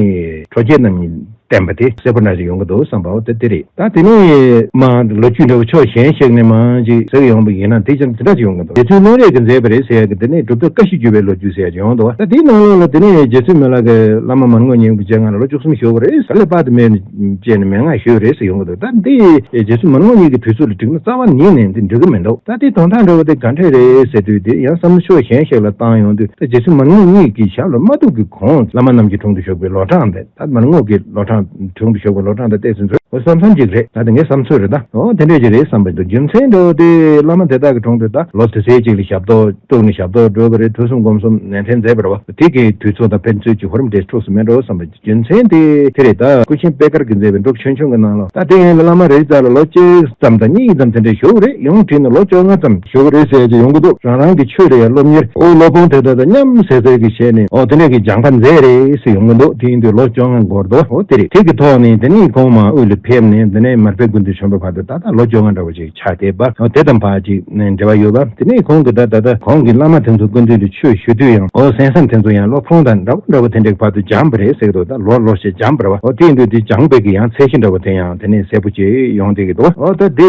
ཁྲོ་རྒྱལ་རྣམ་གཉིས། བསྟན་པ་དེ་གསལ་པོ་འདྲ་ཞིག་ཡོང་གི་འདུག་བསམ་པའོ། དེ་དེ་རེད། ད་དེ་ནས་མ་ལོ་རྒྱུས་འདྲ་བོ་ཕྱོགས་གཞན་ཞིག་ནས་མ་ཅིག་ཟེར་ཡོང་བ་ཡིན་ན་དེ་ཅང་དེ་འདྲ་ཞིག་ཡོང་གི་འདུག་རྗེ་བཙུན་སྔོན་རིགས་ཀྱིས་མཛད་པ་རེད་ཟེར་ཡ་གི་དེ་ནས་གྲུབ་ཐོབ་ཀ་ཤི་བརྒྱུད་པའི་ལོ་རྒྱུས་ཟེར་ཡ་ཅིག་ཡོང་འདུག་ད་དེའི་ནང་ལོགས་ལ་དེ་ནས་རྗེ་བཙུན་མི་ལ་གི་བླ་མ་མར་རྔོག་གཉིས་ཀྱི་སྤྱན་སྔ་ལ་ལོ་བཅུ་གསུམ་བཞུགས་པ་རེད། ག་ལེ་དཔག་ཏུ་མེད་ནས་བཅད་ནས་མན་ངག་ཞུས་པ་རེད་ཟེར་ཡོང་གི་འདུག་ད་འདི་རྗེ་བཙུན་མར་རྔོག་གཉིས་ཀྱི་དུས་ཚོད་ལ་བསྒྲིགས་ན་རྩ་བ་ཉིད་ནས་འདི་འགྲིག་གི་མི་འདུག་ད་དེ་དོན་དག་འདྲ་བོ་དེ་ག་འདྲས་རེད་ཟེར་དུས་དེ་ཡང་བསམ་བློ་ཕྱོགས་གཞན་ཞིག་ལ་བཏང་ཡོང་དུས་ད་རྗེ་བཙུན་མར་རྔོག་གཉིས་ཀྱི་ཞབས་ལ་མ་ཐུག་གི་གོང་བླ་མ་རྣམས་ཀྱི་དྲུང་དུ་བཞུགས་པའི་ལོ་གྲངས་དེ། ད་མར་རྔོག་གི་ལོ་གྲངས་དྲུང་དུ་བཞུགས་པའི་ལོ་གྲངས་དང་བལྟས་ཚུན་ཚོད་འོ་བསམ་བསམ་ཅིག་རེད། ད་དེ་ངའི་བསམ་ཚོད་རེད། ད་འོ་དེ་འདྲས་ཅིག་རེད་བསམ་པ་འདུག་རྒྱུ་མཚན་འདྲ་བོ་དེ་བླ་མ་དེ་དག་གི་དྲུང་དུ་ད་ལོ་དུས་ཚོད་ཅིག་ལ་ཞབས་ཏོག་གཏུགས་ནས་ཞབས་ཏོག་སྒྲུབ་པ་རེད། དུས་གསུམ་སྒོམ་གསུམ་ནན་ཏན་མཛད་པ་རེད་བ། དེ་གི་དུས་ཚོད་དང་ཕན་ཚུན་གྱི་ཧོར་མོ་དེ་འཁྲུགས་སུ་མེད་འགྲོ་བསམ་པ་རྒྱུ་མཚན་དེ་དེ་རེད། ད་སྐུ་ཆེན་པེ་དཀར་གྱིས་མཛད་པའི་འབྲུག་ཆོས་འབྱུང་གི་ནང་ལ་ད་དེ་ཡན་ལ་བླ་མ་རེ་རེ་རྩ་ལ་ལོ་གཅིག་ཙམ་དང་གཉིས་ཙམ་དེ་འདྲས་བཞུགས་རེད། ཡང་བྲིས་ན་ལོ་བཅོ་ལྔ་ཙམ་བཞུགས་རེད་ཟེར་གྱི་ཡོང་གི་འདུག་རང་རང་གི་ཆོས་ལ་ཡང་སློབ་གཉེར་ཨོ་སློབ་དཔོན་དེ་འདྲ་དང་མཉམ་ཟེར་ཟེར་གྱི་བྱས་ནས་ཨོ་དེ་འདྲས་ཀྱི་སྦྱངས་པ་མཛད་རེད་ཟེར་ཡོང་གི་འདུག་དེ་ཡིན་དུས་ལོ་བཅོ་ལྔ་འགོར་འདུག་ཨོ་དེ་རེད། དེ་གི་ཐོག་ནས་དེ་ནས་གོང་མ་དབུས་ལ་ཕེབས་ནས་དེ་ནས་མར་པའི་སྐུ་མདུན་བྱོན་པ་བར་དུ་ད་ལྟ་ལོ་བཅོ་ལྔ་འདྲ་བོ་ཅིག་ཆགས་བསྡད་པ། ཨོ་དེ་དང་ཕར་ཅིག་ནས་འབྲེལ་བ་ཡོད་པ། དེ་ནས་གོང་གི་ད་ད་ལྟ་གོང་གི་བླ་མ་དེ་ཚོ་སྐུ་མདུན་དུ་ཆོས་ཞུ་དུས་ཡང་ཨོ་གསན་བསམ་དེ་ཚོ་ཡང་སློབ་དཔོན་དང་འདྲ་བོ་འདྲ་བོ་དེ་འདྲའི་བར་དུ་སྦྱངས་པ་རེད་ཟེར་གི་འདུག་ད་ལོ་ལོ་ཞེས་སྦྱངས་པ་རེད་བ། ཨོ་དེ་ཡིན་དུས་དེ་སྦྱངས་པའི་གི་ཡང་ཚད་གཞི་འདྲ་བོ་དེ་ཡང་དེ་ནས་གསལ་པོ་ཅིག་ཡོང་བསྡད་ཀྱི་འདུག་ཨོ་ད་དེ་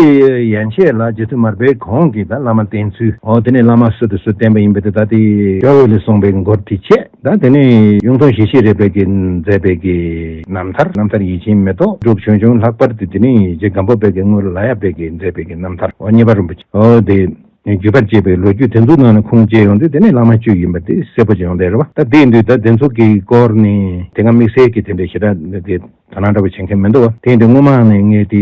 ཡན་ཆད་ལ་རྗེ་བཙུན་མར་པའི་གོང་གི་ད་བླ་མ་བསྟེན་ཚུལ། ཨོ་དེ་ནས་བླ་མ་སུ་དང་སུ་བསྟེན་པ་ཡིན་པ་དེ་ད་དེ་ཇོ་བོ་ལས་གསུངས་པའི་མགུར་དེ་བྱས། ད་དེ་ནས་གཡུང་དྲུང་ཞི་བྱེད་རས་པའི་གི་མཛད་པའི་གི་རྣམ་ཐར། རྣམ་ཐར་ཡིད་བཞིན་མེ་ཏོག་འབྲུག་ཆོས་འབྱུང་ལྷག་པར་དུ་དེ་ནས་རྗེ་སྒམ་པོ་པའི་གི་དངོས་ལ་ཡབ་པའི་གི་མཛད་པའི་གི་རྣམ་ཐར། ཨོ་གཉེར་པ་རིན་པོ་ཆེ་ཨོ་དེ་བརྒྱུད་པར་བཅས་པའི་ལོ་རྒྱུས་དེ་ཚོ་ནང་ནས་ཁུངས་སྐྱེལ་ཡོང་དུས་དེ་ནས་བླ་མ་བཅུ་ཡིན་པ་དེ་གསལ་པོ་ཅིག་ཡོང་བསྡད་རེད་བ། ད་དེ་ཡིན་དུས་ད་དེ་ཚོ་གི་སྐོར་ནས་དེ་སྔ་དམིགས་བསལ་གྱི་དེ་འདྲའི་ཞེ་དྲག་དེ་དོ་སྣང་འདྲ་བོ་བྱེད་མཁན་མི་འདུག་བ། དེ་ཡིན་དུས་སྔོན་མ་ནས་ངས་དེ་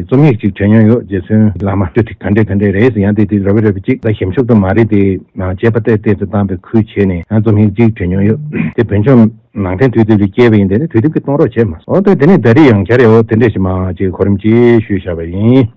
རྩོམ་ཡིག་ཅིག་བྲིས་མྱོང་ཡོད། རྗེ་བཙུན་བླ་མ་བཅུ་དེ་ག་འདྲས་ག་འདྲས་རེད་ཟེར། ཡང་དེ་དེ་ར་བའི་ར་བའི་ཅིག་ད་ཞིབ་འཇུག་ཏུ་མ་རེད་དེ་དཔྱད་པ་ཏོག་ཙམ་བཏང་བའི་ཁུལ་བྱས་ནས་ཡང་རྩོམ་ཡིག་ཅིག་བྲིས་མྱོང་ཡོད། དེ་བོད་ལྗོངས་ནང་བསྟན་དུས་དེབ་ལ་སྐྱེལ་བ་ཡིན། དེ་ནས་དུས་དེབ་ཀྱི་གཏོང་རོགས་བྱས་མ་སོང་། ཨོ་ད་དེ་ནས་ད་རེས་ཡང་བསྐྱར་ཡོད་དེ་འདྲས་ཞིག་མ་ཅིག་གོ་རིམ་ཅིག་ཞུས་བཞག་པ་ཡིན།